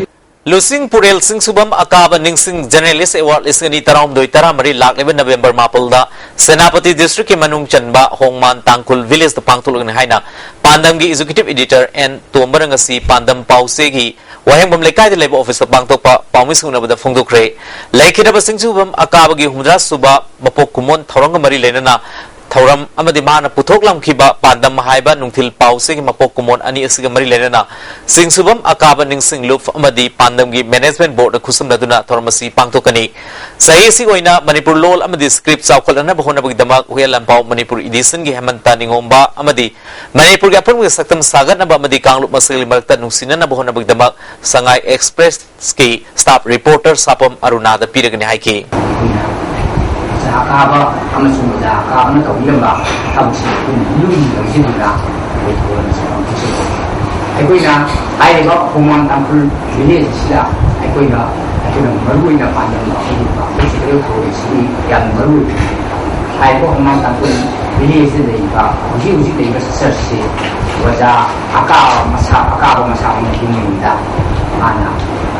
ꯂꯨꯆꯤꯡ ꯄꯨꯔꯦꯜ ꯆꯤꯡꯁꯨꯕꯝ ꯑꯀꯥꯕ ꯅꯤꯡꯁꯤꯡ Journalist Award ꯂꯤꯁꯤꯡ ꯑꯅꯤ ꯇꯔꯥꯍꯨꯝꯗꯣꯏ ꯇꯔꯥꯃꯔꯤ ꯂꯥꯛꯂꯤꯕ November ꯃꯥꯄꯜꯗ ꯁꯦꯅꯥꯄꯇꯤ district ꯀꯤ ꯃꯅꯨꯡ ꯆꯟꯕ ꯍꯣꯡꯃꯥꯟ ꯇꯥꯡꯈꯨꯜ village ꯇ ꯄꯥꯡꯊꯣꯛꯂꯒꯅꯤ ꯍꯥꯏꯅ ꯄꯥꯟꯗꯝꯒꯤ executive editor ꯑꯦꯟ ꯇꯣꯝꯕꯅ ꯉꯁꯤ ꯄꯥꯟꯗꯝ ꯄꯥꯎꯆꯦꯒꯤ ꯋꯥꯍꯦꯡꯕꯝ ꯂꯩꯀꯥꯏꯗ ꯂꯩꯕ office ꯇ ꯄꯥꯡꯊꯣꯛꯄ ꯄꯥꯎꯃꯤ ꯁꯤꯡꯎꯅꯕꯗ ꯐꯣꯡꯗꯣꯛꯈ꯭ꯔꯦ꯫ ꯂꯩꯈꯤꯗꯕ ꯆꯤꯡꯁꯨꯕꯝ ꯑꯀꯥꯕꯒꯤ ꯍꯨꯝꯐꯨꯇꯔꯥ ꯁꯨꯕ ꯃꯄꯣꯛ ꯀꯨꯝꯑꯣꯟ ꯊꯧꯔꯝꯒ ꯃꯔꯤ ꯂꯩꯅꯅ ꯊꯧꯔꯝ ꯑꯃꯗꯤ ꯃꯍꯥꯛꯅ ꯄꯨꯊꯣꯛꯂꯝꯈꯤꯕ ꯄꯥꯟꯗꯝ ꯍꯥꯏꯕ ꯅꯨꯡꯊꯤꯜ ꯄꯥꯎꯆꯦꯒꯤ ꯃꯄꯣꯛ ꯀꯨꯝꯑꯣꯟ ꯑꯅꯤ ꯑꯁꯤꯒ ꯃꯔꯤ ꯂꯩꯅꯅ ꯆꯤꯡꯁꯨꯕꯝ ꯑꯀꯥꯕ ꯅꯤꯡꯁꯤꯡ ꯂꯨꯞ ꯑꯃꯗꯤ ꯄꯥꯟꯗꯝꯒꯤ management board ꯅ ꯈꯨꯠꯁꯝꯅꯗꯨꯅ ꯊꯧꯔꯝ ꯑꯁꯤ ꯄꯥꯡꯊꯣꯛꯀꯅꯤ꯫ ꯆꯍꯤ ꯑꯁꯤꯒꯤ ꯑꯣꯏꯅ ꯃꯅꯤꯄꯨꯔ ꯂꯣꯜ ꯑꯃꯗꯤ script ꯆꯥꯎꯈꯠꯍꯟꯅꯕ ꯍꯣꯠꯅꯕꯒꯤꯗꯃꯛ ꯍꯨꯏꯌꯦꯟ ꯂꯥꯟꯄꯥꯎ ꯃꯅꯤꯄꯨꯔ edition ꯒꯤ ꯍꯦꯃꯟꯇ ꯅꯤꯉꯣꯝꯕ ꯑꯃꯗꯤ ꯃꯅꯤꯄꯨꯔꯒꯤ ꯑꯄꯨꯟꯕꯒꯤ ꯁꯛꯇꯝ ꯁꯥꯒꯠꯅꯕ ꯑꯃꯗꯤ ꯀꯥꯡꯂꯨꯞ ꯃꯁꯦꯜꯒꯤ ꯃꯔꯛꯇ ꯅꯨꯡꯁꯤꯅꯅꯕ ꯍꯣꯠꯅꯕꯒꯤꯗꯃꯛ ꯁꯉꯥꯏ Express ꯀꯤ staff reporter ꯁꯥꯄꯝ ꯑꯔꯨꯅꯥꯗ ꯄꯤꯔꯒꯅꯤ ꯍꯥꯏꯈꯤ꯫ ꯑꯩꯈꯣꯏꯅ ꯑꯣꯖꯥ ꯑꯀꯥꯕ ꯑꯃꯁꯨꯡ ꯑꯣꯖꯥ ꯑꯀꯥꯕꯅ ꯇꯧꯕꯤꯔꯝꯕ ꯊꯕꯛꯁꯤꯡ ꯑꯩꯈꯣꯏꯅ ꯃꯤꯠꯌꯦꯡ ꯂꯧꯁꯤꯟꯗꯨꯅ ꯑꯩꯈꯣꯏ ꯊꯧꯔꯝ ꯑꯁꯤ ꯄꯥꯡꯊꯣꯛꯆꯩ꯫ ꯑꯩꯈꯣꯏꯅ ꯍꯥꯏꯔꯤꯕ ꯈꯣꯡꯃꯥꯟ ꯇꯥꯡꯈꯨꯜ village ꯑꯁꯤꯗ ꯑꯩꯈꯣꯏꯅ, ꯑꯩꯈꯣꯏꯅ ꯃꯔꯨꯑꯣꯏꯅ ꯄꯥꯟꯗꯝ ꯑꯩꯈꯣꯏꯒꯤ ꯄꯥꯡꯊꯣꯛꯆꯒꯗꯕ ꯊꯧꯔꯝ ꯑꯁꯤꯒꯤ ꯌꯥꯝꯅ ꯃꯔꯨꯑꯣꯏ꯫ ꯍꯥꯏꯔꯤꯕ ꯈꯣꯡꯃꯥꯟ ꯇꯥꯡꯈꯨꯜ village ꯁꯤꯗ ꯂꯩꯔꯤꯕ, ꯍꯧꯖꯤꯛ ꯍꯧꯖꯤꯛ ꯂꯩꯔꯤꯕ structure ꯁꯤ ꯑꯣꯖꯥ ꯑꯀꯥꯕ ꯃꯁꯥ, ꯑꯀꯥꯕ ꯃꯁꯥ ꯑꯃ ꯍꯤꯡꯂꯤꯉꯩꯗ ꯃꯥꯅ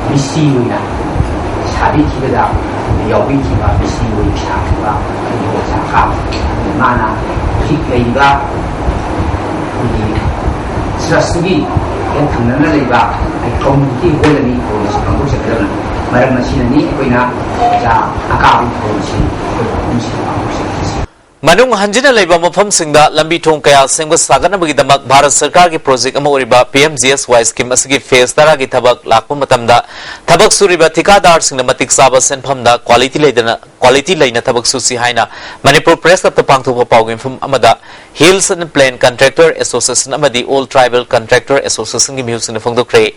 ꯃꯤꯁꯤ ꯑꯣꯏꯅ ꯁꯥꯕꯤꯈꯤꯕꯗ ꯌꯥꯎꯕꯤꯈꯤꯕ, ꯃꯤꯁꯤ ꯑꯣꯏꯅ ꯁꯥꯈꯤꯕ ꯑꯗꯨꯒꯤ ꯑꯣꯖꯥ ꯑꯀꯥꯕ꯫ ꯃꯥꯅ ꯍꯧꯖꯤꯛ ꯂꯩꯔꯤꯕ ꯑꯩꯈꯣꯏꯒꯤ trust ꯇꯨꯒꯤ ꯍꯦꯛ ꯊꯪꯅꯅ ꯂꯩꯕ ꯑꯩ community hall ꯑꯅꯤ ꯊꯣꯡꯕꯁꯤ ꯄꯥꯡꯊꯣꯛꯆꯒꯗꯕꯅꯤ꯫ ꯃꯔꯝ ꯑꯁꯤꯅꯅꯤ ꯑꯩꯈꯣꯏꯅ ꯑꯣꯖꯥ ꯑꯀꯥꯕꯒꯤ ꯊꯧꯔꯝꯁꯤ ꯑꯩꯈꯣꯏ ꯃꯐꯝꯁꯤꯗ ꯄꯥꯡꯊꯣꯛꯆꯔꯤꯕꯁꯤ꯫ ꯃꯅꯨꯡ ꯍꯟꯖꯤꯟꯅ ꯂꯩꯕ ꯃꯐꯝꯁꯤꯡꯗ ꯂꯝꯕꯤ ꯊꯣꯡ ꯀꯌꯥ ꯁꯦꯝꯒꯠ ꯁꯥꯒꯠꯅꯕꯒꯤꯗꯃꯛ ꯚꯥꯔꯠ ꯁꯔꯀꯥꯔꯒꯤ project ꯑꯃ ꯑꯣꯏꯔꯤꯕ P M G S Y scheme ꯑꯁꯤꯒꯤ phase ꯇꯔꯥꯒꯤ ꯊꯕꯛ ꯂꯥꯛꯄ ꯃꯇꯝꯗ ꯊꯕꯛ ꯁꯨꯔꯤꯕ ꯊꯤꯀꯥꯗꯥꯔꯁꯤꯡꯅ ꯃꯇꯤꯛ ꯆꯥꯕ ꯁꯦꯟꯐꯝꯗ quality ꯂꯩꯗꯅ, quality ꯂꯩꯅ ꯊꯕꯛ ꯁꯨꯁꯤ ꯍꯥꯏꯅ ꯃꯅꯤꯄꯨꯔ Press Club ꯇ ꯄꯥꯡꯊꯣꯛꯄ ꯄꯥꯎꯒꯤ ꯃꯤꯐꯝ ꯑꯃꯗ Hills and Plain Contractor Association ꯑꯃꯗꯤ All Tribal Contractor Association ꯒꯤ ꯃꯤꯍꯨꯠꯁꯤꯡꯅ ꯐꯣꯡꯗꯣꯛꯈ꯭ꯔꯦ꯫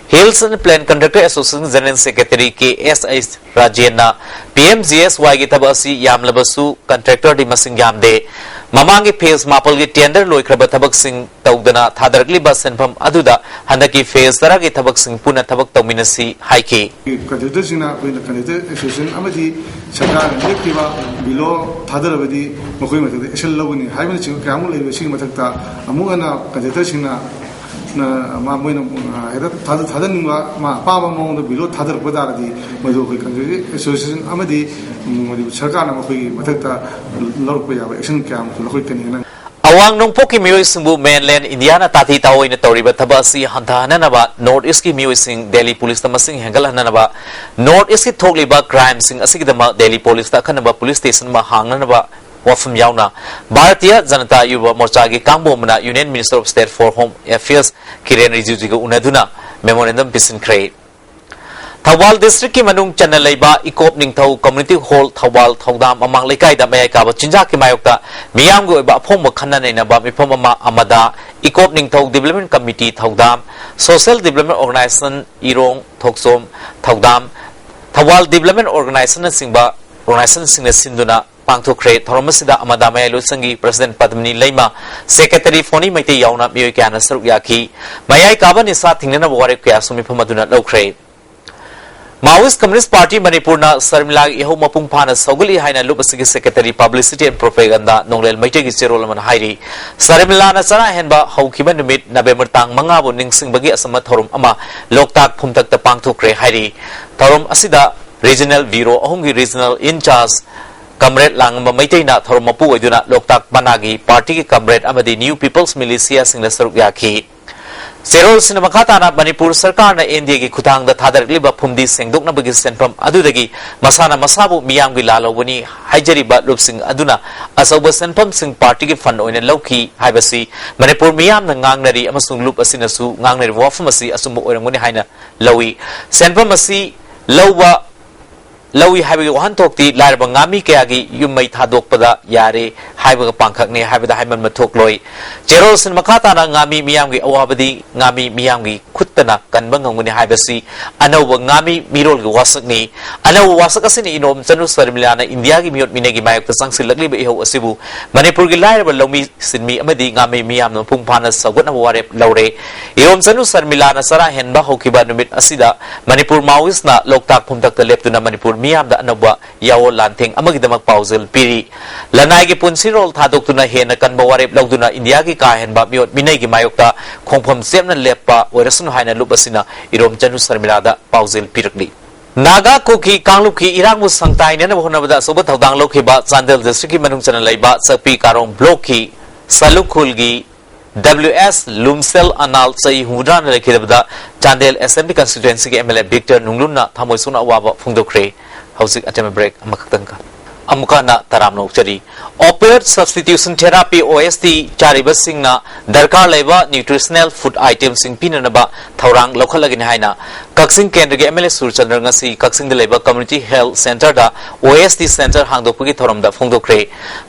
Hills and Plain Contractor Association General Secretary K S H ꯔꯥꯖꯦꯟꯅ P M G S Y ꯒꯤ ꯊꯕꯛ ꯑꯁꯤ ꯌꯥꯝꯂꯕꯁꯨ contractor ꯗꯤ ꯃꯁꯤꯡ ꯌꯥꯝꯗꯦ꯫ ꯃꯃꯥꯡꯒꯤ phase ꯃꯥꯄꯜꯒꯤ tender ꯂꯣꯏꯈ꯭ꯔꯕ ꯊꯕꯛꯁꯤꯡ ꯇꯧꯗꯅ ꯊꯥꯗꯔꯛꯂꯤꯕ ꯁꯦꯟꯐꯝ ꯑꯗꯨꯗ ꯍꯟꯗꯛꯀꯤ phase ꯇꯔꯥꯒꯤ ꯊꯕꯛꯁꯤꯡ ꯄꯨꯟꯅ ꯊꯕꯛ ꯇꯧꯃꯤꯟꯅꯁꯤ ꯍꯥꯏꯈꯤ꯫ Contractor ꯁꯤꯡꯅ ꯑꯩꯈꯣꯏꯅ Contractor Association ꯑꯃꯗꯤ ꯁꯔꯀꯥꯔꯅ ꯂꯦꯞꯈꯤꯕ below ꯊꯥꯗꯔꯕꯗꯤ ꯃꯈꯣꯏ ꯃꯊꯛꯇ action ꯂꯧꯒꯅꯤ ꯍꯥꯏꯕꯅꯆꯤꯡꯕ ꯀꯌꯥ ꯑꯃ ꯂꯩꯕ꯫ ꯁꯤꯒꯤ ꯃꯊꯛꯇ ꯑꯃꯨꯛ ꯍꯟꯅ contractor ꯁꯤꯡꯅ ꯃꯥ ꯃꯣꯏꯅ ꯍꯦꯛꯇ ꯊꯥꯖ- ꯊꯥꯖꯅꯤꯡꯕ, ꯃꯥ ꯑꯄꯥꯝꯕ ꯃꯑꯣꯡꯗ ꯕꯤꯂꯣ ꯊꯥꯗꯔꯛꯄ ꯇꯥꯔꯗꯤ, ꯃꯗꯨ ꯑꯩꯈꯣꯏ ꯀꯪꯒ꯭ꯔꯦꯁꯀꯤ ꯑꯦꯁꯣꯁꯤꯌꯦꯁꯟ ꯑꯃꯗꯤ ꯃꯅꯤꯄꯨꯔ ꯁꯔꯀꯥꯔꯅ ꯃꯈꯣꯏꯒꯤ ꯃꯊꯛꯇ ꯂꯧꯔꯛꯄ ꯌꯥꯕ ꯑꯦꯛꯁꯟ ꯀꯌꯥ ꯑꯃꯁꯨ ꯂꯧꯈꯠꯀꯅꯤ ꯍꯥꯏꯅ ꯋꯥꯡ ꯅꯣꯡꯄꯣꯛꯀꯤ ꯃꯤꯑꯣꯏꯁꯤꯡꯕꯨ ꯃꯦꯟꯂꯦꯟ ꯏꯟꯗꯤꯌꯥꯅ ꯇꯥꯊꯤ ꯇꯥꯑꯣꯏꯅ ꯇꯧꯔꯤꯕ ꯊꯕꯛ ꯑꯁꯤ ꯍꯟꯊꯍꯟꯅꯅꯕ ꯅꯣꯔꯠ ꯏꯁꯀꯤ ꯃꯤꯑꯣꯏꯁꯤꯡ ꯗꯦꯜꯂꯤ ꯄꯨꯂꯤꯁꯇ ꯃꯁꯤꯡ ꯍꯦꯟꯒꯠꯍꯟꯅꯅꯕ ꯅꯣꯔꯠ ꯏꯁꯀꯤ ꯊꯣꯛꯂꯤꯕ ꯀ꯭ꯔꯥꯏꯝꯁꯤꯡ ꯑꯁꯤꯒꯤꯗꯃꯛ ꯗꯦꯜꯂꯤ ꯄꯨꯂꯤꯁꯇ ꯑꯈꯟꯅꯕ ꯄꯨꯂꯤꯁ ꯁ꯭ꯇꯦꯁꯟ ꯑꯃ ꯍꯥꯡꯅꯅꯕ ꯋꯥꯐꯝ ꯌꯥꯎꯅ ꯚꯥꯔꯇꯤꯌꯥ ꯖꯅꯇꯥ ꯌꯨꯕ ꯃꯣꯔꯆꯥꯒꯤ ꯀꯥꯡꯕꯨ ꯑꯃꯅ union minister of state for home affairs Kiren ꯔꯤꯖꯤꯖꯨꯒ ꯎꯅꯗꯨꯅ ꯃꯦꯃꯣꯔꯦꯟꯗꯝ ꯄꯤꯁꯤꯟꯈ꯭ꯔꯦ꯫ ꯊꯧꯕꯥꯜ ꯗꯤꯁꯇ꯭ꯔꯤꯛꯀꯤ ꯃꯅꯨꯡ ꯆꯟꯅ ꯂꯩꯕ ꯏꯀꯣꯞ ꯅꯤꯡꯊꯧ ꯀꯝꯃ꯭ꯌꯨꯅꯤꯇꯤ ꯍꯣꯜ ꯊꯧꯕꯥꯜ ꯊꯧꯗꯥꯝ ꯃꯃꯥꯡ ꯂꯩꯀꯥꯏꯗ ꯃꯌꯥꯏ ꯀꯥꯕ ꯆꯤꯟꯖꯥꯛꯀꯤ ꯃꯥꯌꯣꯛꯇ ꯃꯤꯌꯥꯝꯒꯤ ꯑꯣꯏꯕ ꯑꯐꯣꯡꯕ ꯈꯟꯅ ꯅꯩꯅꯕ ꯃꯤꯐꯝ ꯑꯃ ꯑꯃꯗ ꯏꯀꯣꯞ ꯅꯤꯡꯊꯧ ꯗꯤꯕ꯭ꯂꯞꯃꯦꯟ ꯀꯝꯃꯤꯇꯤ ꯊꯧꯗꯥꯝ, ꯁꯣꯁꯤꯌꯦꯜ ꯗꯤꯕ꯭ꯂꯞꯃꯦꯟ ꯑꯣꯔꯒꯅꯥꯏꯖꯦꯁꯟ ꯏꯔꯣꯡ ꯊꯣꯛꯆꯣꯝ ꯊꯧꯗꯥꯝ, ꯊꯧꯕꯥꯜ ꯗꯤꯕ꯭ꯂꯞꯃꯦꯟ ꯑꯣꯔꯒꯅꯥꯏꯖꯦꯁꯟꯅꯆꯤꯡꯕ ꯑꯣꯔꯒꯅꯥꯏꯖꯦꯁꯟꯁꯤꯡꯅ ꯁꯤꯟꯗꯨꯅ ꯄꯥꯡꯊꯣꯛꯈ꯭ꯔꯦ꯫ ꯊꯧꯔꯝ ꯑꯁꯤꯗ ꯑꯃꯗꯥ ꯃꯌꯥꯏ ꯂꯣꯏꯁꯪꯒꯤ ꯄ꯭ꯔꯁꯤꯗꯦꯟꯠ ꯄꯗꯃꯅꯤ ꯂꯩꯃ, ꯁꯦꯀ꯭ꯔꯦꯇꯔꯤ ꯐꯣꯅꯤ ꯃꯩꯇꯩ ꯌꯥꯎꯅ ꯃꯤꯑꯣꯏ ꯀꯌꯥꯅ ꯁꯔꯨꯛ ꯌꯥꯈꯤ꯫ ꯃꯌꯥꯏ ꯀꯥꯕ ꯅꯤꯁꯥ ꯊꯤꯡꯅꯅꯕ ꯋꯥꯔꯦꯞ ꯀꯌꯥꯁꯨ ꯃꯤꯐꯝ ꯑꯗꯨꯅ ꯂꯧꯈ꯭ꯔꯦ꯫ ꯃꯥꯋꯣꯏꯁ꯭ꯠ ꯀꯝꯃ꯭ꯌꯨꯅꯤꯁ꯭ꯠ ꯄꯥꯔꯇꯤ ꯃꯅꯤꯄꯨꯔꯅ ꯁꯔꯃꯤꯂꯥꯒꯤ ꯏꯍꯧ ꯃꯄꯨꯡ ꯐꯥꯅ ꯁꯧꯒꯠꯂꯤ ꯍꯥꯏꯅ ꯂꯨꯞ ꯑꯁꯤꯒꯤ ꯁꯦꯀ꯭ꯔꯦꯇꯔꯤ ꯄꯕ꯭ꯂꯤꯁꯤꯇꯤ ꯑꯦꯟ ꯄ꯭ꯔꯣꯄꯦꯒꯟꯗꯥ ꯅꯣꯡꯂꯦꯜ ꯃꯩꯇꯩꯒꯤ ꯆꯦꯔꯣꯜ ꯑꯃꯅ ꯍꯥꯏꯔꯤ꯫ ꯁꯔꯃꯤꯂꯥꯅ ꯆꯔꯥ ꯍꯦꯟꯕ ꯍꯧꯈꯤꯕ ꯅꯨꯃꯤꯠ ꯅꯕꯦꯝꯕꯔ ꯇꯥꯡ ꯃꯉꯥꯕꯨ ꯅꯤꯡꯁꯤꯡꯕꯒꯤ ꯑꯆꯝꯕ ꯊꯧꯔꯝ ꯑꯃ ꯂꯣꯛꯇꯥꯛ ꯐꯨꯝꯊꯛꯇ ꯄꯥꯡꯊꯣꯛꯈ꯭ꯔꯦ ꯍꯥꯏꯔꯤ꯫ ꯊꯧꯔꯝ ꯑꯁꯤꯗ ꯔꯤꯖꯅꯦꯜ ꯕ꯭ꯌꯨꯔꯣ ꯑꯍꯨꯝꯒꯤ ꯔꯤꯖꯅꯦꯜ ꯏꯟꯆꯥꯔꯖ ꯀꯝꯔꯦꯗ ꯂꯥꯡꯉꯝꯕ ꯃꯩꯇꯩꯅ ꯊꯧꯔꯝ ꯃꯄꯨ ꯑꯣꯏꯗꯨꯅ ꯂꯣꯛꯇꯥꯛ ꯃꯅꯥꯒꯤ ꯄꯥꯔꯇꯤꯒꯤ ꯀꯝꯔꯦꯗ ꯑꯃꯗꯤ ꯅ꯭ꯌꯨ ꯄꯤꯄꯜꯁ ꯃꯤꯂꯤꯁꯤꯌꯥꯁꯤꯡꯅ ꯁꯔꯨꯛ ꯌꯥꯈꯤ꯫ ꯆꯦꯔꯣꯜꯁꯤꯡꯅ ꯃꯈꯥ ꯇꯥꯅ ꯃꯅꯤꯄꯨꯔ ꯁꯔꯀꯥꯔꯅ ꯑꯦꯟ ꯗꯤ ꯑꯦꯒꯤ ꯈꯨꯠꯊꯥꯡꯗ ꯊꯥꯗꯔꯛꯂꯤꯕ ꯐꯨꯝꯗꯤ ꯁꯦꯡꯗꯣꯛꯅꯕꯒꯤ ꯁꯦꯟꯐꯝ ꯑꯗꯨꯗꯒꯤ ꯃꯁꯥꯅ ꯃꯁꯥꯕꯨ ꯃꯤꯌꯥꯝꯒꯤ ꯂꯥꯜꯍꯧꯕꯅꯤ ꯍꯥꯏꯖꯔꯤꯕ ꯂꯨꯞꯁꯤꯡ ꯑꯗꯨꯅ ꯑꯆꯧꯕ ꯁꯦꯟꯐꯝꯁꯤꯡ ꯄꯥꯔꯇꯤꯒꯤ ꯐꯟ ꯑꯣꯏꯅ ꯂꯧꯈꯤ ꯍꯥꯏꯕꯁꯤ ꯃꯅꯤꯄꯨꯔ ꯃꯤꯌꯥꯝꯅ ꯉꯥꯡꯅꯔꯤ ꯑꯃꯁꯨꯡ ꯂꯨꯞ ꯑꯁꯤꯅꯁꯨ ꯉꯥꯡꯅꯔꯤꯕ ꯋꯥꯐꯝ ꯑꯁꯤ ꯑꯆꯨꯝꯕ ꯑꯣꯏꯔꯝꯒꯅꯤ ꯍꯥꯏꯅ ꯂꯧꯏ꯫ ꯁꯦꯟꯐꯝ ꯑꯁꯤ ꯂꯧꯕ ꯂꯧꯏ ꯍꯥꯏꯕꯒꯤ ꯋꯥꯍꯟꯊꯣꯛꯇꯤ ꯂꯥꯏꯔꯕ ꯉꯥꯃꯤ ꯀꯌꯥꯒꯤ ꯌꯨꯝ ꯃꯩ ꯊꯥꯗꯣꯛꯄꯗ ꯌꯥꯔꯦ ꯍꯥꯏꯕꯒ ꯄꯥꯡꯈꯛꯅꯤ ꯍꯥꯏꯕꯗ ꯍꯥꯏꯃꯟꯕ ꯊꯣꯛꯂꯣꯏ꯫ ꯆꯦꯔꯣꯜꯁꯤꯡ ꯃꯈꯥ ꯇꯥꯅ ꯉꯥꯃꯤ ꯃꯤꯌꯥꯝꯒꯤ ꯑꯋꯥꯕꯗꯤ ꯉꯥꯃꯤ ꯃꯤꯌꯥꯝꯒꯤ ꯈꯨꯠꯇꯅ ꯀꯟꯕ ꯉꯝꯒꯅꯤ ꯍꯥꯏꯕꯁꯤ ꯑꯅꯧꯕ ꯉꯥꯃꯤ ꯃꯤꯔꯣꯜꯒꯤ ꯋꯥꯁꯛꯅꯤ꯫ ꯑꯅꯧꯕ ꯋꯥꯁꯛ ꯑꯁꯤꯅ ꯏꯅꯣꯝ ꯆꯅꯨ ꯁꯔꯃꯤꯂꯥꯅ ꯏꯟꯗꯤꯌꯥꯒꯤ ꯃꯤꯑꯣꯠ ꯃꯤꯅꯩꯒꯤ ꯃꯥꯌꯣꯛꯇ ꯆꯪꯁꯤꯜꯂꯛꯂꯤꯕ ꯏꯍꯧ ꯑꯁꯤꯕꯨ ꯃꯅꯤꯄꯨꯔꯒꯤ ꯂꯥꯏꯔꯕ ꯂꯧꯃꯤ ꯁꯤꯟꯃꯤ ꯑꯃꯗꯤ ꯉꯥꯃꯤ ꯃꯤꯌꯥꯝꯅ ꯃꯄꯨꯡ ꯐꯥꯅ ꯁꯧꯒꯠꯅꯕ ꯋꯥꯔꯦꯞ ꯂꯧꯔꯦ꯫ ꯏꯔꯣꯝꯆꯅꯨ ꯁꯔꯃꯤꯂꯥꯅ ꯆꯔꯥ ꯍꯦꯟꯕ ꯍꯧꯈꯤꯕ ꯅꯨꯃꯤꯠ ꯑꯁꯤꯗ ꯃꯅꯤꯄꯨꯔ ꯃꯥꯋꯣꯏꯁꯅ ꯂꯣꯛꯇꯥꯛ ꯐꯨꯝꯊꯛꯇ ꯂꯦꯞꯇꯨꯅ ꯃꯅꯤꯄꯨꯔ ꯃꯤꯌꯥꯝꯗ ꯑꯅꯧꯕ ꯌꯥꯑꯣꯜ ꯂꯥꯟꯊꯦꯡ ꯑꯃꯒꯤꯗꯃꯛ ꯄꯥꯎꯖꯦꯜ ꯄꯤꯔꯤ꯫ ꯂꯅꯥꯏꯒꯤ ꯄꯨꯟꯁꯤ ꯃꯤꯔꯣꯜ ꯊꯥꯗꯣꯛꯇꯨꯅ ꯍꯦꯟꯅ ꯀꯟꯕ ꯋꯥꯔꯦꯞ ꯂꯧꯗꯨꯅ ꯏꯟꯗꯤꯌꯥꯒꯤ ꯀꯥ ꯍꯦꯟꯕ ꯃꯤꯑꯣꯠ ꯃꯤꯅꯩꯒꯤ ꯃꯥꯌꯣꯛꯇ ꯈꯣꯡꯐꯝ ꯆꯦꯞꯅ ꯂꯦꯞꯄ ꯑꯣꯏꯔꯁꯅꯨ ꯍꯥꯏꯅ ꯂꯨꯞ ꯑꯁꯤꯅ ꯏꯔꯣꯝ ꯆꯅꯨ ꯁꯔꯃꯤꯂꯥꯗ ꯄꯥꯎꯖꯦꯜ ꯄꯤꯔꯛꯂꯤ꯫ ꯅꯥꯒꯥ ꯀꯨꯀꯤ ꯀꯥꯡꯂꯨꯞꯀꯤ ꯏꯔꯥꯡꯕꯨ ꯁꯪꯇꯥꯏꯅꯅꯕ ꯍꯣꯠꯅꯕꯗ ꯑꯆꯧꯕ ꯊꯧꯗꯥꯡ ꯂꯧꯈꯤꯕ ꯆꯥꯟꯗꯦꯜ ꯗꯤꯁꯇ꯭ꯔꯤꯛꯀꯤ ꯃꯅꯨꯡ ꯆꯟꯅ ꯂꯩꯕ ꯆꯛꯄꯤ ꯀꯥꯔꯣꯡ ꯕ꯭ꯂꯣꯛꯀꯤ ꯁꯂꯨꯈꯨꯜꯒꯤ ꯗꯕ꯭ꯂꯤꯎ ꯑꯦꯁ ꯂꯨꯝꯁꯦꯜ ꯑꯅꯥꯜ ꯆꯍꯤ ꯍꯨꯝꯐꯨꯇꯔꯥꯅ ꯂꯩꯈꯤꯗꯕꯗ ꯆꯥꯟꯗꯦꯜ ꯑꯦꯁꯦꯝꯕ꯭ꯂꯤ ꯀꯟꯁꯇꯤꯇ꯭ꯋꯦꯟꯁꯤꯒꯤ ꯑꯦꯝ ꯑꯦꯜ ꯑꯦ ꯕꯤꯛꯇꯔ ꯅꯨꯡꯂꯨꯟꯅ ꯊꯃꯣꯏ ꯁꯣꯛꯅ ꯑꯋꯥꯕ ꯐꯣꯡꯗꯣꯛꯈ꯭ꯔꯦ꯫ ꯍꯧꯖꯤꯛ ꯑꯇꯦꯟꯕ ꯕ꯭ꯔꯦꯛ ꯑꯃꯈꯛꯇꯪꯒ ꯑꯃꯨꯛꯀ ꯍꯟꯅ ꯇꯔꯥꯝꯅ ꯑꯣꯛꯆꯔꯤ꯫ ꯑꯣꯄꯤꯌꯣꯏꯗ ꯁꯕꯁꯇꯤꯇ꯭ꯌꯨꯁꯟ ꯊꯦꯔꯥꯄꯤ, ꯑꯣ ꯑꯦꯁ ꯇꯤ, ꯆꯥꯔꯤꯕꯁꯤꯡꯅ ꯗꯔꯀꯥꯔ ꯂꯩꯕ ꯅ꯭ꯌꯨꯇ꯭ꯔꯤꯁꯅꯦꯜ ꯐꯨꯗ ꯑꯥꯏꯇꯦꯝꯁꯤꯡ ꯄꯤꯅꯅꯕ ꯊꯧꯔꯥꯡ ꯂꯧꯈꯠꯂꯒꯅꯤ ꯍꯥꯏꯅ ꯀꯛꯆꯤꯡ ꯀꯦꯟꯗ꯭ꯔꯒꯤ ꯑꯦꯝ ꯑꯦꯜ ꯑꯦ ꯁꯨꯔꯆꯟꯗ꯭ꯔ ꯉꯁꯤ ꯀꯛꯆꯤꯡꯗ ꯂꯩꯕ ꯀꯝꯃ꯭ꯌꯨꯅꯤꯇꯤ ꯍꯦꯜꯊ ꯁꯦꯟꯇꯔꯗ ꯑꯣ ꯑꯦꯁ ꯇꯤ ꯁꯦꯟꯇꯔ ꯍꯥꯡꯗꯣꯛꯄꯒꯤ ꯊꯧꯔꯝꯗ ꯐꯣꯡꯗꯣꯛꯈ꯭ꯔꯦ꯫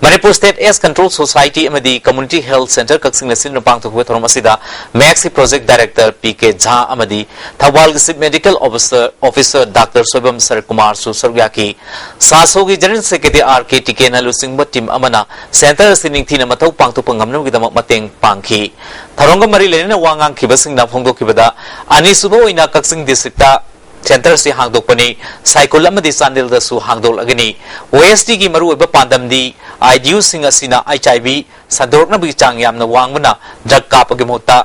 ꯃꯅꯤꯄꯨꯔ ꯁ꯭ꯇꯦꯠ ꯑꯦꯁ ꯀꯟꯇ꯭ꯔꯣꯜ ꯁꯣꯁꯥꯏꯇꯤ ꯑꯃꯗꯤ ꯀꯝꯃ꯭ꯌꯨꯅꯤꯇꯤ ꯍꯦꯜꯊ ꯁꯦꯟꯇꯔ ꯀꯛꯆꯤꯡꯅ ꯁꯤꯟꯗꯨꯅ ꯄꯥꯡꯊꯣꯛꯄ ꯊꯧꯔꯝ ꯑꯁꯤꯗ ꯃꯦꯛꯁꯀꯤ ꯄ꯭ꯔꯣꯖꯦꯛ ꯗꯥꯏꯔꯦꯛꯇꯔ ꯄꯤ ꯀꯦ ꯖꯥ ꯑꯃꯗꯤ ꯊꯧꯕꯥꯜꯒꯤ chief medical officer, officer doctor Soibam ꯁꯔꯀꯨꯃꯥꯔꯁꯨ ꯁꯔꯨꯛ ꯌꯥꯈꯤ꯫ ꯁꯥꯁꯣꯒꯤ ꯖꯦꯅꯔꯦꯜ ꯁꯦꯀ꯭ꯔꯦꯇꯔꯤ ꯑꯥꯔ ꯀꯦ ꯇꯤꯀꯦꯟꯅ ꯂꯨꯆꯤꯡꯕ ꯇꯤꯝ ꯑꯃꯅ ꯁꯦꯟꯇꯔ ꯑꯁꯤ ꯅꯤꯡꯊꯤꯅ ꯃꯊꯧ ꯄꯥꯡꯊꯣꯛꯄ ꯉꯝꯅꯕꯒꯤꯗꯃꯛ ꯃꯇꯦꯡ ꯄꯥꯡꯈꯤ꯫ ꯊꯧꯔꯝꯒ ꯃꯔꯤ ꯂꯩꯅꯅ ꯋꯥ ꯉꯥꯡꯈꯤꯕꯁꯤꯡꯅ ꯐꯣꯡꯗꯣꯛꯈꯤꯕꯗ, ꯑꯅꯤꯁꯨꯕ ꯑꯣꯏꯅ ꯀꯛꯆꯤꯡ ꯗꯤꯁꯇ꯭ꯔꯤꯛꯇ ꯁꯦꯟꯇꯔ ꯑꯁꯤ ꯍꯥꯡꯗꯣꯛꯄꯅꯤ꯫ ꯁꯥꯏꯀꯨꯜ ꯑꯃꯗꯤ ꯆꯥꯟꯗꯦꯜꯗꯁꯨ ꯍꯥꯡꯗꯣꯛꯂꯒꯅꯤ꯫ ꯑꯣ ꯑꯦꯁ ꯇꯤꯒꯤ ꯃꯔꯨꯑꯣꯏꯕ ꯄꯥꯟꯗꯝꯗꯤ ꯑꯥꯏ ꯗꯤ ꯌꯨꯁꯤꯡ ꯑꯁꯤꯅ ꯑꯩꯆ ꯑꯥꯏ ꯚꯤ ꯁꯟꯗꯣꯔꯛꯅꯕꯒꯤ ꯆꯥꯡ ꯌꯥꯝꯅ ꯋꯥꯡꯕꯅ ꯗ꯭ꯔꯒ ꯀꯥꯞꯄꯒꯤ ꯃꯍꯨꯠꯇ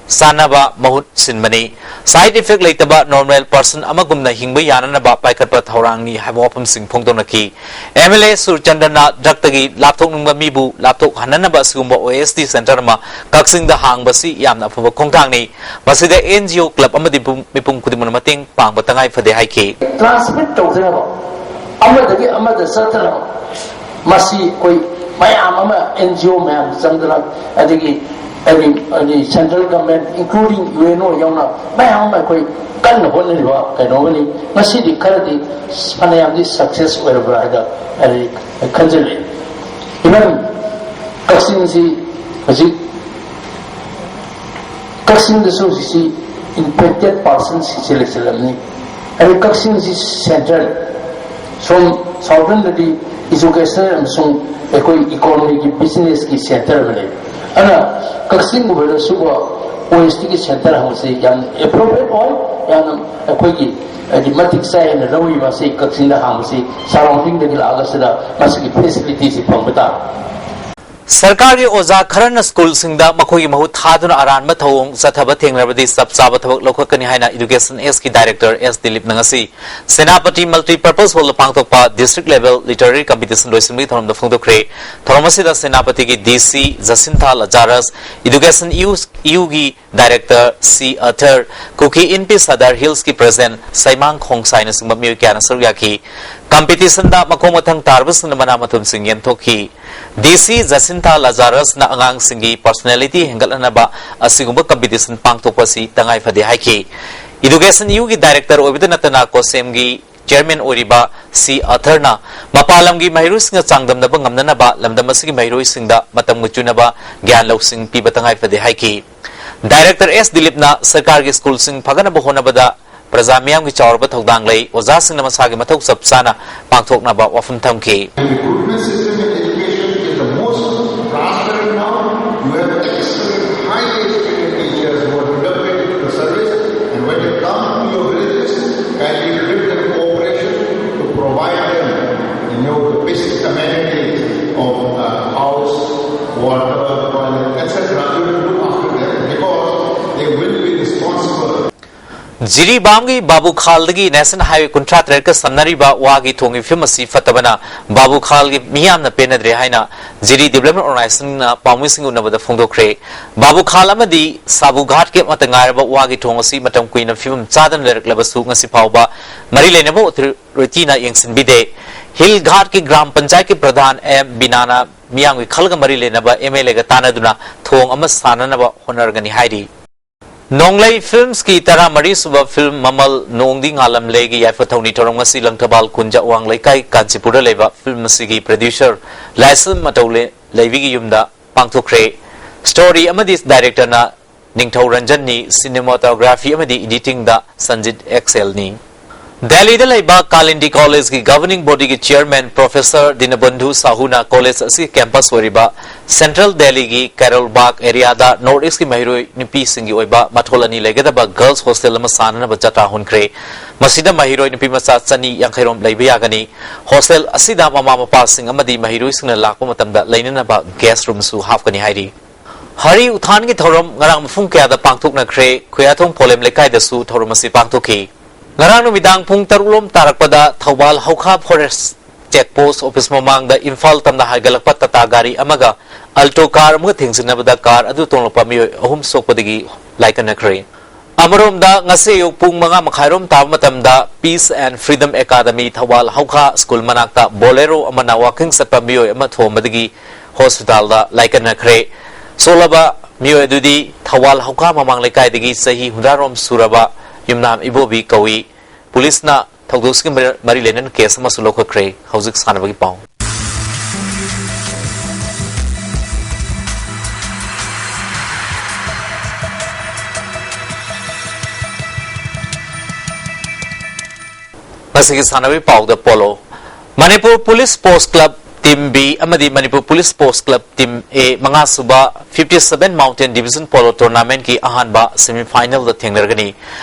ꯆꯥꯟꯅꯕ ꯃꯍꯨꯠ ꯁꯤꯟꯕꯅꯤ꯫ ꯁꯥꯏꯗ ꯏꯐꯦꯛ ꯂꯩꯇꯕ ꯅꯣꯔꯃꯦꯜ ꯄꯔꯁꯟ ꯑꯃꯒꯨꯝꯅ ꯍꯤꯡꯕ ꯌꯥꯅꯅꯕ ꯄꯥꯏꯈꯠꯄ ꯊꯧꯔꯥꯡꯅꯤ ꯍꯥꯏꯕ ꯋꯥꯐꯝꯁꯤꯡ ꯐꯣꯡꯗꯣꯛꯅꯈꯤ꯫ ꯑꯦꯝ ꯑꯦꯜ ꯑꯦ ꯁꯨꯔꯆꯟꯗ꯭ꯔꯅ ꯗ꯭ꯔꯒꯇꯒꯤ ꯂꯥꯞꯊꯣꯛꯅꯤꯡꯕ ꯃꯤꯕꯨ ꯂꯥꯞꯊꯣꯛꯍꯟꯅꯅꯕ ꯑꯁꯤꯒꯨꯝꯕ ꯑꯣ ꯑꯦꯁ ꯇꯤ ꯁꯦꯟꯇꯔ ꯑꯃ ꯀꯛꯆꯤꯡꯗ ꯍꯥꯡꯕꯁꯤ ꯌꯥꯝꯅ ꯑꯐꯕ ꯈꯣꯡꯊꯥꯡꯅꯤ꯫ ꯃꯁꯤꯗ ꯑꯦꯟ ꯖꯤ ꯑꯣ, ꯀ꯭ꯂꯕ ꯑꯃꯗꯤ ꯃꯤꯄꯨꯝ ꯈꯨꯗꯤꯡꯃꯛꯅ ꯃꯇꯦꯡ ꯄꯥꯡꯕ ꯇꯉꯥꯏ ꯐꯗꯦ ꯍꯥꯏꯈꯤ꯫ ꯇ꯭ꯔꯥꯟꯁꯃꯤꯠ ꯇꯧꯗꯅꯕ, ꯑꯃꯗꯒꯤ ꯑꯃꯗ ꯆꯠꯇꯅꯕ, ꯃꯁꯤ ꯑꯩꯈꯣꯏ ꯃꯌꯥꯝ ꯑꯃ, ꯑꯦꯟ ꯖꯤ ꯑꯣ ꯃꯌꯥꯝ ꯆꯪꯗꯅ, ꯑꯗꯒꯤ, ꯑꯗꯒꯤ, ꯑꯗꯒꯤ central government, including U N O ꯌꯥꯎꯅ, ꯃꯌꯥꯝ ꯑꯃ ꯑꯩꯈꯣꯏ ꯀꯟꯅ ꯍꯣꯠꯅꯔꯤꯕ ꯀꯩꯅꯣ ꯑꯃꯅꯤ꯫ ꯉꯁꯤꯗꯤ ꯈꯔꯗꯤ ꯐꯅꯌꯥꯝꯗꯤ ꯁꯛꯁꯦꯁ ꯑꯣꯏꯔꯕ꯭ꯔꯥ ꯍꯥꯏꯅ ꯑꯩ ꯈꯟꯖꯜꯂꯛꯑꯦ꯫ ꯏꯚꯟ ꯀꯛꯆꯤꯡꯁꯤ ꯍꯧꯖꯤꯛ, ꯀꯛꯆꯤꯡꯗꯁꯨ ꯍꯧꯖꯤꯛꯁꯤ ꯏꯟꯐꯦꯛꯇꯦꯠ ꯄꯥꯔꯁꯟꯁꯤꯡꯁꯦ ꯂꯩꯁꯤꯜꯂꯝꯅꯤ꯫ ꯑꯗꯩ ꯀꯛꯆꯤꯡꯁꯤ ꯁꯦꯟꯇ꯭ꯔꯦꯜ, ꯁꯣꯝ ꯁꯥꯎꯗꯔꯟꯗꯗꯤ ꯏꯖꯨꯀꯦꯁꯟ ꯑꯃꯁꯨꯡ ꯑꯩꯈꯣꯏ ꯏꯀꯣꯅꯣꯃꯤꯒꯤ, ꯕꯤꯖꯤꯅꯦꯁꯀꯤ ꯁꯦꯟꯇꯔ ꯑꯃ ꯂꯩ꯫ ꯑꯗꯨꯅ ꯀꯛꯆꯤꯡꯒꯨꯝꯕꯗ ꯁꯤꯒꯨꯝꯕ ꯄꯣꯏꯟꯁꯇꯤꯒꯤ ꯁꯦꯟꯇꯔ ꯍꯥꯡꯕꯁꯤ ꯌꯥꯝ ꯑꯦꯄ꯭ꯔꯣꯄ꯭ꯔꯤꯌꯦꯠ ꯑꯣꯏ꯫ ꯌꯥꯝꯅ ꯑꯩꯈꯣꯏꯒꯤ ꯍꯥꯏꯗꯤ ꯃꯇꯤꯛ ꯆꯥꯏ ꯍꯥꯏꯅ ꯂꯧꯔꯤꯕ ꯑꯁꯤ ꯀꯛꯆꯤꯡꯗ ꯍꯥꯡꯕꯁꯤ ꯁꯔꯥꯎꯟꯗꯤꯡꯗꯒꯤ ꯂꯥꯛꯑꯒ ꯁꯤꯗ ꯃꯁꯤꯒꯤ ꯐꯦꯁꯤꯂꯤꯇꯤꯁꯤ ꯐꯪꯕ ꯇꯥꯕ꯫ ꯁꯔꯀꯥꯔꯒꯤ ꯑꯣꯖꯥ ꯈꯔꯅ ꯁ꯭ꯀꯨꯜꯁꯤꯡꯗ ꯃꯈꯣꯏꯒꯤ ꯃꯍꯨꯠ ꯊꯥꯗꯨꯅ ꯑꯔꯥꯟꯕ ꯊꯧꯑꯣꯡ ꯆꯠꯊꯕ ꯊꯦꯡꯅꯔꯕꯗꯤ ꯆꯞ ꯆꯥꯕ ꯊꯕꯛ ꯂꯧꯈꯠꯀꯅꯤ ꯍꯥꯏꯅ ꯏꯗꯨꯀꯦꯁꯟ ꯑꯦꯁꯀꯤ ꯗꯥꯏꯔꯦꯛꯇꯔ ꯑꯦꯁ ꯗꯤꯂꯤꯞꯅ ꯉꯁꯤ ꯁꯦꯅꯥꯄꯇꯤ ꯃꯜꯇꯤ ꯄꯔꯄꯁ ꯍꯣꯜꯗ ꯄꯥꯡꯊꯣꯛꯄ ꯗꯤꯁꯇ꯭ꯔꯤꯛ ꯂꯦꯚꯦꯜ ꯂꯤꯇꯔꯦꯔꯤ ꯀꯝꯄꯤꯇꯤꯁꯟ ꯂꯣꯏꯁꯤꯟꯕꯒꯤ ꯊꯧꯔꯝꯗ ꯐꯣꯡꯗꯣꯛꯈ꯭ꯔꯦ꯫ ꯊꯧꯔꯝ ꯑꯁꯤꯗ ꯁꯦꯅꯥꯄꯇꯤꯒꯤ ꯗꯤ ꯁꯤ ꯖꯁꯤꯟꯊꯥ ꯂꯖꯥꯔꯁ, ꯏꯗꯨꯀꯦꯁꯟ ꯏꯌꯨ ꯏꯌꯨꯒꯤ ꯗꯥꯏꯔꯦꯛꯇꯔ ꯁꯤ ꯑꯊꯔ, ꯀꯨꯀꯤ ꯏꯟꯄꯤ ꯁꯗꯔ ꯍꯤꯜꯁꯀꯤ ꯄ꯭ꯔꯦꯁꯤꯗꯦꯟꯠ ꯁꯩꯃꯥꯡ ꯈꯣꯡꯁꯥꯏꯅꯆꯤꯡꯕ ꯃꯤꯑꯣꯏ ꯀꯌꯥꯅ ꯁꯔꯨꯛ ꯌꯥꯈꯤ꯫ ꯀꯝꯄꯤꯇꯤꯁꯟꯗ ꯃꯈꯣꯡ ꯃꯊꯪ ꯇꯥꯔꯕꯁꯤꯡꯅ ꯃꯅꯥ ꯃꯊꯨꯝꯁꯤꯡ ꯌꯦꯟꯊꯣꯛꯈꯤ꯫ ꯗꯤ ꯁꯤ ꯖꯁꯤꯟꯊꯥ ꯂꯖꯥꯔꯁꯅ ꯑꯉꯥꯡꯁꯤꯡꯒꯤ ꯄꯔꯁꯣꯅꯦꯂꯤꯇꯤ ꯍꯦꯟꯒꯠꯍꯟꯅꯕ ꯑꯁꯤꯒꯨꯝꯕ ꯀꯝꯄꯤꯇꯤꯁꯟ ꯄꯥꯡꯊꯣꯛꯄ ꯑꯁꯤ ꯇꯉꯥꯏ ꯐꯗꯦ ꯍꯥꯏꯈꯤ꯫ ꯏꯗꯨꯀꯦꯁꯟ ꯏꯌꯨꯒꯤ ꯗꯥꯏꯔꯦꯛꯇꯔ ꯑꯣꯏꯕꯗ ꯅꯠꯇꯅ ꯀꯣꯁꯦꯝꯒꯤ ꯆꯤꯌꯔꯃꯦꯟ ꯑꯣꯏꯔꯤꯕ ꯁꯤ ꯑꯊꯔꯅ ꯃꯄꯥꯟ ꯂꯝꯒꯤ ꯃꯍꯩꯔꯣꯏꯁꯤꯡꯒ ꯆꯥꯡꯗꯝꯅꯕ ꯉꯝꯅꯅꯕ ꯂꯝꯗꯝ ꯑꯁꯤꯒꯤ ꯃꯍꯩꯔꯣꯏꯁꯤꯡꯗ ꯃꯇꯝꯒ ꯆꯨꯅꯕ ꯒ꯭ꯌꯥꯟ ꯂꯧꯁꯤꯡ ꯄꯤꯕ ꯇꯉꯥꯏ ꯐꯗꯦ ꯍꯥꯏꯈꯤ꯫ ꯗꯥꯏꯔꯦꯛꯇꯔ ꯑꯦꯁ ꯗꯤꯂꯤꯞꯅ ꯁꯔꯀꯥꯔꯒꯤ ꯁ꯭ꯀꯨꯜꯁꯤꯡ ꯐꯒꯠꯅꯕ ꯍꯣꯠꯅꯕꯗ ꯄ꯭ꯔꯖꯥ ꯃꯤꯌꯥꯝꯒꯤ ꯆꯥꯎꯔꯕ ꯊꯧꯗꯥꯡ ꯂꯩ, ꯑꯣꯖꯥꯁꯤꯡꯅ ꯃꯁꯥꯒꯤ ꯃꯊꯧ ꯆꯞ ꯆꯥꯅ ꯄꯥꯡꯊꯣꯛꯅꯕ ꯋꯥꯐꯝ ꯊꯝꯈꯤ꯫ Recruitment system in education is the most transparent now. You have excellent, highly experienced teachers who are devoted to the service, and when they come to your villages, kindly give them cooperation to provide them, you know, the basic amenities of uh, house, water, toilet, et cetera. You will look after them because they will be responsible. ꯖꯤꯔꯤꯕꯥꯝꯒꯤ ꯕꯥꯕꯨꯈꯥꯜꯗꯒꯤ national highway ꯀꯨꯟꯊ꯭ꯔꯥ ꯇꯔꯦꯠꯀ ꯁꯝꯅꯔꯤꯕ ꯋꯥꯒꯤ ꯊꯣꯡꯒꯤ ꯐꯤꯕꯝ ꯑꯁꯤ ꯐꯠꯇꯕꯅ ꯕꯥꯕꯨꯈꯥꯜꯒꯤ ꯃꯤꯌꯥꯝꯅ ꯄꯦꯟꯅꯗ꯭ꯔꯦ ꯍꯥꯏꯅ ꯖꯤꯔꯤ ꯗꯤꯕꯂꯞꯃꯦꯟ ꯑꯣꯔꯒꯅꯥꯏꯖꯦꯁꯟꯅ ꯄꯥꯎꯃꯤꯁꯤꯡꯒ ꯎꯅꯕꯗ ꯐꯣꯡꯗꯣꯛꯈ꯭ꯔꯦ꯫ ꯕꯥꯕꯨꯈꯥꯜ ꯑꯃꯗꯤ ꯁꯥꯕꯨ ꯘꯥꯠꯀꯤ ꯑꯃꯠꯇ ꯉꯥꯏꯔꯕ ꯋꯥꯒꯤ ꯊꯣꯡ ꯑꯁꯤ ꯃꯇꯝ ꯀꯨꯏꯅ ꯐꯤꯕꯝ ꯆꯥꯗꯅ ꯂꯩꯔꯛꯂꯕꯁꯨ ꯉꯁꯤ ꯐꯥꯎꯕ ꯃꯔꯤ ꯂꯩꯅꯕ ꯑꯣꯊꯣꯔꯤꯇꯤꯅ ꯌꯦꯡꯁꯤꯟꯕꯤꯗꯦ꯫ ꯍꯤꯜ ꯘꯥꯠꯀꯤ ꯒ꯭ꯔꯥꯝ ꯄꯟꯆꯥꯌꯠꯀꯤ ꯄ꯭ꯔꯙꯥꯟ ꯑꯦꯝ ꯕꯤꯅꯥꯅ ꯃꯤꯌꯥꯝꯒꯤ ꯈꯜꯒ ꯃꯔꯤ ꯂꯩꯅꯕ ꯑꯦꯝ ꯑꯦꯜ ꯑꯦꯒ ꯇꯥꯟꯅꯗꯨꯅ ꯊꯣꯡ ꯑꯃ ꯁꯥꯅꯅꯕ ꯍꯣꯠꯅꯔꯒꯅꯤ ꯍꯥꯏꯔꯤ꯫ ꯅꯣꯡꯂꯩ ꯐꯤꯜꯝꯁꯀꯤ ꯇꯔꯥꯃꯔꯤ ꯁꯨꯕ ꯐꯤꯜꯝ ꯃꯃꯜ ꯅꯣꯡꯗꯤ ꯉꯥꯜꯂꯝꯂꯦꯒꯤ ꯌꯥꯏꯐ ꯊꯧꯅꯤ ꯊꯧꯔꯝ ꯉꯁꯤ ꯂꯪꯊꯕꯥꯜ ꯀꯨꯟꯖ ꯑꯋꯥꯡ ꯂꯩꯀꯥꯏ ꯀꯥꯟꯆꯤꯄꯨꯔꯗ ꯂꯩꯕ ꯐꯤꯜꯝ ꯑꯁꯤꯒꯤ ꯄ꯭ꯔꯗ꯭ꯌꯨꯁꯔ ꯂꯥꯏꯁꯜ ꯃꯇꯧ ꯂꯩꯕꯤꯒꯤ ꯌꯨꯝꯗ ꯄꯥꯡꯊꯣꯛꯈ꯭ꯔꯦ꯫ ꯁ꯭ꯇꯣꯔꯤ ꯑꯃꯗꯤ ꯗꯥꯏꯔꯦꯛꯇꯔꯅ ꯅꯤꯡꯊꯧ ꯔꯟꯖꯟꯅꯤ, ꯁꯤꯅꯦꯃꯥꯇꯣꯒ꯭ꯔꯥꯐꯤ ꯑꯃꯗꯤ ꯏꯗꯤꯇꯤꯡꯗ ꯁꯟꯖꯤꯠ ꯑꯦꯛꯁꯦꯜꯅꯤ꯫ ꯗꯦꯜꯂꯤꯗ ꯂꯩꯕ ꯀꯥꯂꯤꯟꯗꯤ ꯀꯣꯂꯦꯖꯀꯤ governing bodyꯒꯤ chairman Professor ꯗꯤꯅꯕꯟꯙꯨ ꯁꯥꯍꯨꯅ ꯀꯣꯂꯦꯖ ꯑꯁꯤ campus ꯑꯣꯏꯔꯤꯕ Central Delhiꯒꯤ ꯀꯦꯔꯣꯜ ꯕꯥꯒ areaꯗ North Eastꯀꯤ ꯃꯍꯩꯔꯣꯏ ꯅꯨꯄꯤꯁꯤꯡꯒꯤ ꯑꯣꯏꯕ ꯃꯊꯣꯜ ꯑꯅꯤ ꯂꯩꯒꯗꯕ girls hostel ꯑꯃ ꯁꯥꯅꯅꯕ ꯖꯇ꯭ꯔꯥ ꯍꯣꯟꯈ꯭ꯔꯦ꯫ ꯃꯁꯤꯗ ꯃꯍꯩꯔꯣꯏ ꯅꯨꯄꯤ ꯃꯆꯥ ꯆꯅꯤ ꯌꯥꯡꯈꯩ ꯔꯣꯝ ꯂꯩꯕ ꯌꯥꯒꯅꯤ꯫ Hostel ꯑꯁꯤꯗ ꯃꯃꯥ ꯃꯄꯥꯁꯤꯡ ꯑꯃꯗꯤ ꯃꯍꯩꯔꯣꯏꯁꯤꯡꯅ ꯂꯥꯛꯄ ꯃꯇꯝꯗ ꯂꯩꯅꯅꯕ guest roomꯁꯨ ꯍꯥꯞꯀꯅꯤ ꯍꯥꯏꯔꯤ꯫ ꯍꯔꯤ ꯎꯊꯥꯟꯒꯤ ꯊꯧꯔꯝ ꯉꯔꯥꯡ ꯃꯐꯝ ꯀꯌꯥꯗ ꯄꯥꯡꯊꯣꯛꯅꯈ꯭ꯔꯦ꯫ ꯈꯨꯌꯥꯊꯣꯡ ꯄꯣꯂꯦꯝ ꯂꯩꯀꯥꯏꯗꯁꯨ ꯊꯧꯔꯝ ꯑꯁꯤ ꯄꯥꯡꯊꯣꯛꯈꯤ꯫ ꯉꯔꯥꯡ ꯅꯨꯃꯤꯗꯥꯡ ꯄꯨꯡ ꯇꯔꯨꯛ ꯂꯣꯝ ꯇꯥꯔꯛꯄꯗ Thoubal ꯍꯧꯈꯥ forest check post office ꯃꯃꯥꯡꯗ ꯏꯝꯐꯥꯜ ꯇꯝꯅ ꯍꯥꯏꯒꯠꯂꯛꯄ ꯇꯥꯇꯥ ꯒꯥꯔꯤ ꯑꯃꯒ Alto car ꯑꯃꯒ ꯊꯦꯡꯖꯤꯟꯅꯕꯗ car ꯑꯗꯨ ꯇꯣꯡꯂꯛꯄ ꯃꯤꯑꯣꯏ ꯑꯍꯨꯝ ꯁꯣꯛꯄꯗꯒꯤ ꯂꯥꯏꯀꯠꯅꯈ꯭ꯔꯦ꯫ ꯑꯃꯔꯣꯝꯗ, ꯉꯁꯤ ꯑꯌꯨꯛ ꯄꯨꯡ ꯃꯉꯥ ꯃꯈꯥꯏꯔꯣꯝ ꯇꯥꯕ ꯃꯇꯝꯗ Peace and Freedom Academy Thoubal ꯍꯧꯈꯥ ꯁ꯭ꯀꯨꯜ ꯃꯅꯥꯛꯇ Bolero ꯑꯃꯅ walking ꯆꯠꯄ ꯃꯤꯑꯣꯏ ꯑꯃ ꯊꯣꯝꯕꯗꯒꯤ ꯍꯣꯁꯄꯤꯇꯥꯜꯗ ꯂꯥꯏꯀꯠꯅꯈ꯭ꯔꯦ꯫ ꯁꯣꯛꯂꯕ ꯃꯤꯑꯣꯏ ꯑꯗꯨꯗꯤ ꯊꯧꯕꯥꯜ ꯍꯧꯈꯥ ꯃꯃꯥꯡ ꯂꯩꯀꯥꯏꯗꯒꯤ ꯆꯍꯤ ꯍꯨꯝꯗ꯭ꯔꯥꯔꯣꯝ ꯁꯨꯔꯕ ꯌꯨꯝꯅꯥꯝ ꯏꯕꯣꯕꯤ ꯀꯧꯏ꯫ ꯄꯨꯂꯤꯁꯅ ꯊꯧꯗꯣꯛꯁꯤꯒ ꯃꯔꯤ ꯂꯩꯅꯅ case ꯑꯃꯁꯨ ꯂꯧꯈꯠꯈ꯭ꯔꯦ꯫ ꯍꯧꯖꯤꯛ ꯁꯥꯟꯅꯕꯒꯤ ꯄꯥꯎ꯫ ꯉꯁꯤꯒꯤ ꯁꯥꯟꯅꯕꯒꯤ ꯄꯥꯎꯗ polo. Manipur police sports club team B ꯑꯃꯗꯤ Manipur police sports club team A ꯃꯉꯥ ꯁꯨꯕ fifty seven Mountain Division Polo Tournamentꯀꯤ ꯑꯍꯥꯟꯕ semifinalꯗ ꯊꯦꯡꯅꯔꯒꯅꯤ꯫